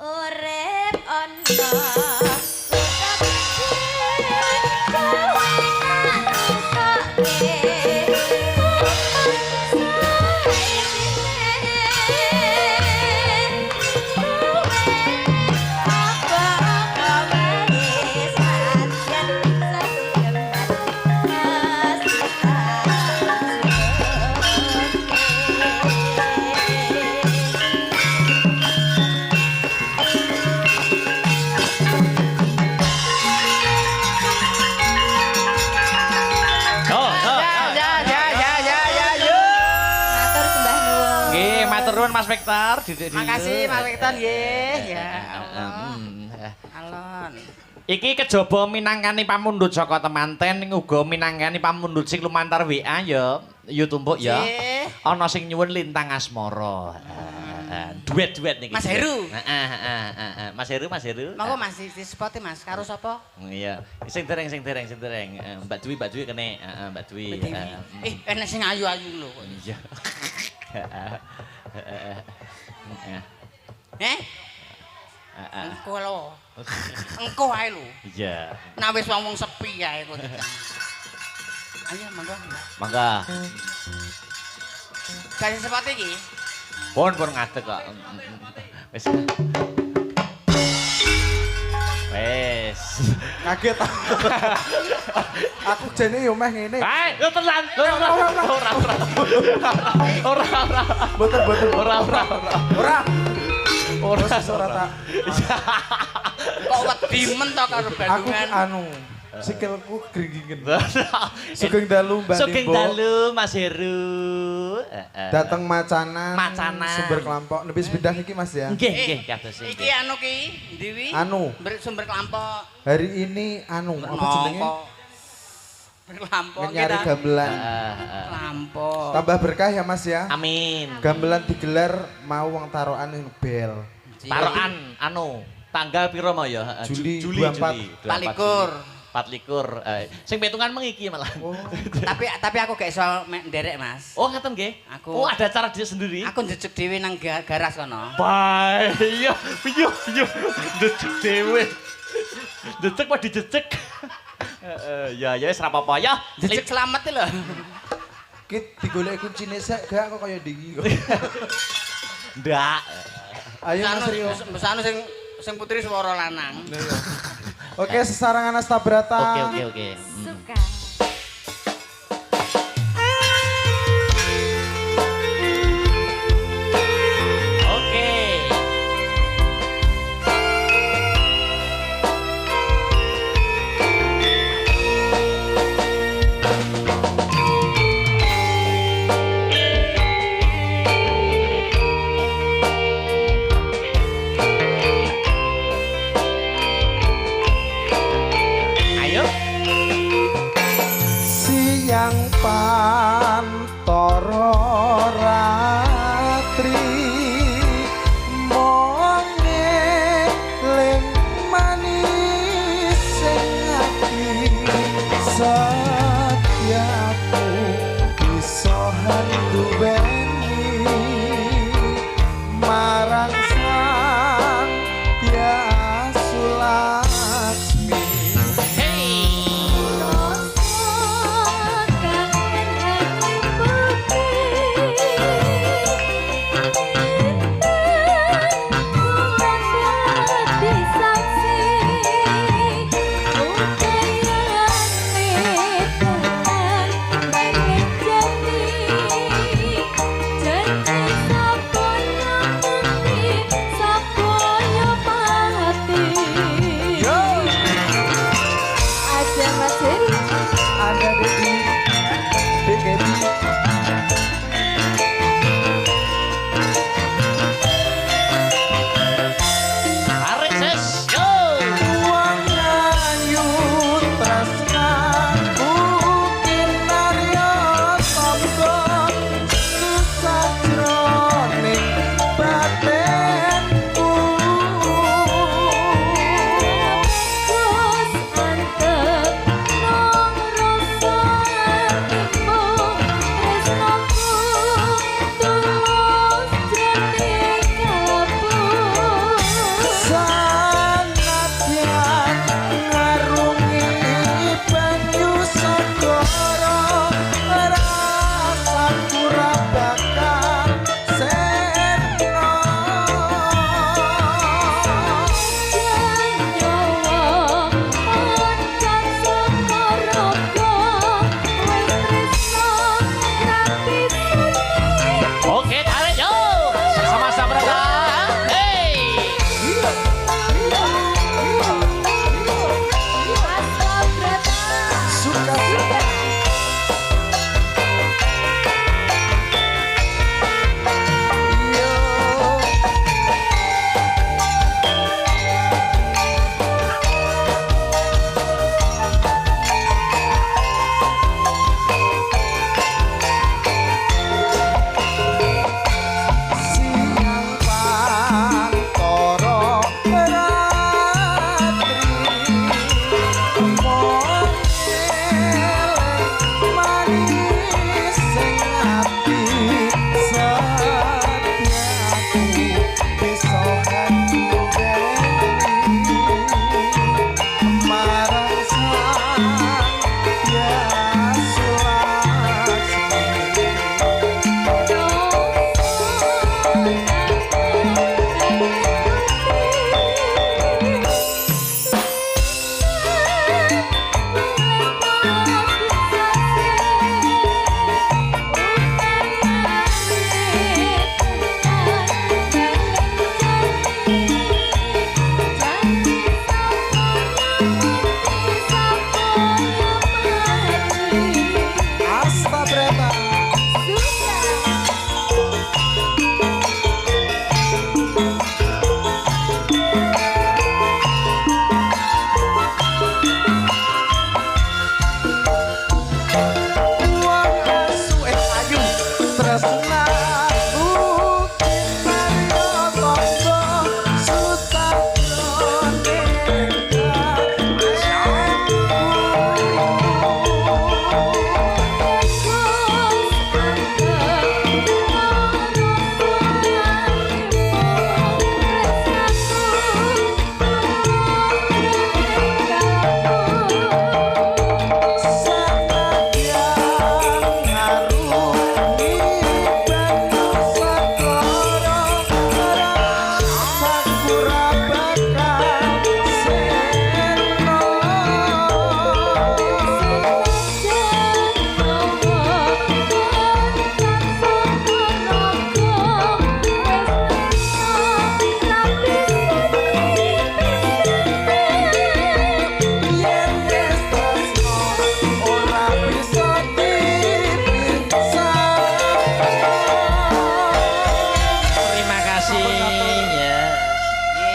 Urip ana kutha gedhe kowe tak rusokke. Yo, yo. Ya ya ya ya ya yo. Matur sembah nuwun. Nggih, matur nuwun Mas Victor. Didik-didik. Makasih Mas Victor nggih. Ya Allah. Alon. Iki kejaba minangkani pamundhut saka temanten ning uga minangkani pamundhut sing lumantar WA ya, yo tumpuk ya. Nggih. Ana sing nyuwun Lintang Asmara. Duet-duet niki. Mas Heru. Heeh, heeh, heeh. Mas Heru, Mas Heru. Monggo Mas di spote Mas karo sapa? Iya. Sing dereng, sing dereng, sing dereng. Mbak Dwi, Mbak Dwi kene. Heeh, Mbak Dwi. Mbak Dewi. Heeh. Eh, enek sing ayu-ayu lho kok. Iya. Heeh. Heeh. Heeh. Eh? Heeh. Engko lho. Engko ae lho. Iya. Nah wis wong-wong sepi ae kok. Ayo monggo. Mangga. Kasih sepatu iki. Pun pun ngadeg kok. Wis. Wis. Kaget. Aku jane yo meh ngene. Hai, lu tenan. Ora ora ora. Ora ora. Mboten mboten. Ora ora. Ora. Ora Wis ora tak. Kok wedi men to karo Aku Bandungan. anu sikilku gringgingen. Sugeng dalu Mbak Sugeng Limbo. dalu Mas Heru. Heeh. Dateng Macanan. Macanan. Sumber Klampok. Nembe sepindah niki Mas ya. Nggih, nggih kados Iki anu ki, ndi wi? Anu. Sumber Klampok. Hari ini anu apa jenenge? Berklampok Ngenyari gamelan. Klampok. Tambah berkah ya Mas ya. Amin. Gamelan digelar mau wong tarokan ning bel. Tarokan anu tanggal piro mau ya? Heeh, Juli, Juli, 24. Juli. 24. 24. Sing petungan mengi iki malah. Oh. Tapi aku gak iso nderek, Mas. Oh, ngaten nggih. Aku- Oh, ada acara dia sendiri. Aku njejeg dhewe nang garas kono. Bae, iya, iya, iya. Njejeg dhewe. Njejeg apa dijejeg? Heeh, ya ya wis ra apa-apa ya. Njejeg selamat lho. Ki digoleki kuncine sek gak kok kaya ndingi kok. Ndak. Ayo Mas Rio. Anu sing putri swara lanang. Oke, sesarangan Astabrata. Oke, oke, oke. Suka. Oke. Ayo.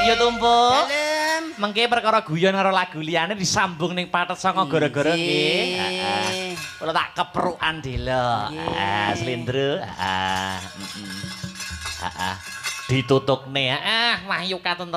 Wadya Tumpuk. Dalem. Mengke perkara guyon karo lagu liyane disambung ning pathet sanga gara-gara nggih. Heeh. Kula tak keprukan delok. Heeh, slendro. Heeh. Heeh. Ditutukne. Heeh, wahyu katentrem.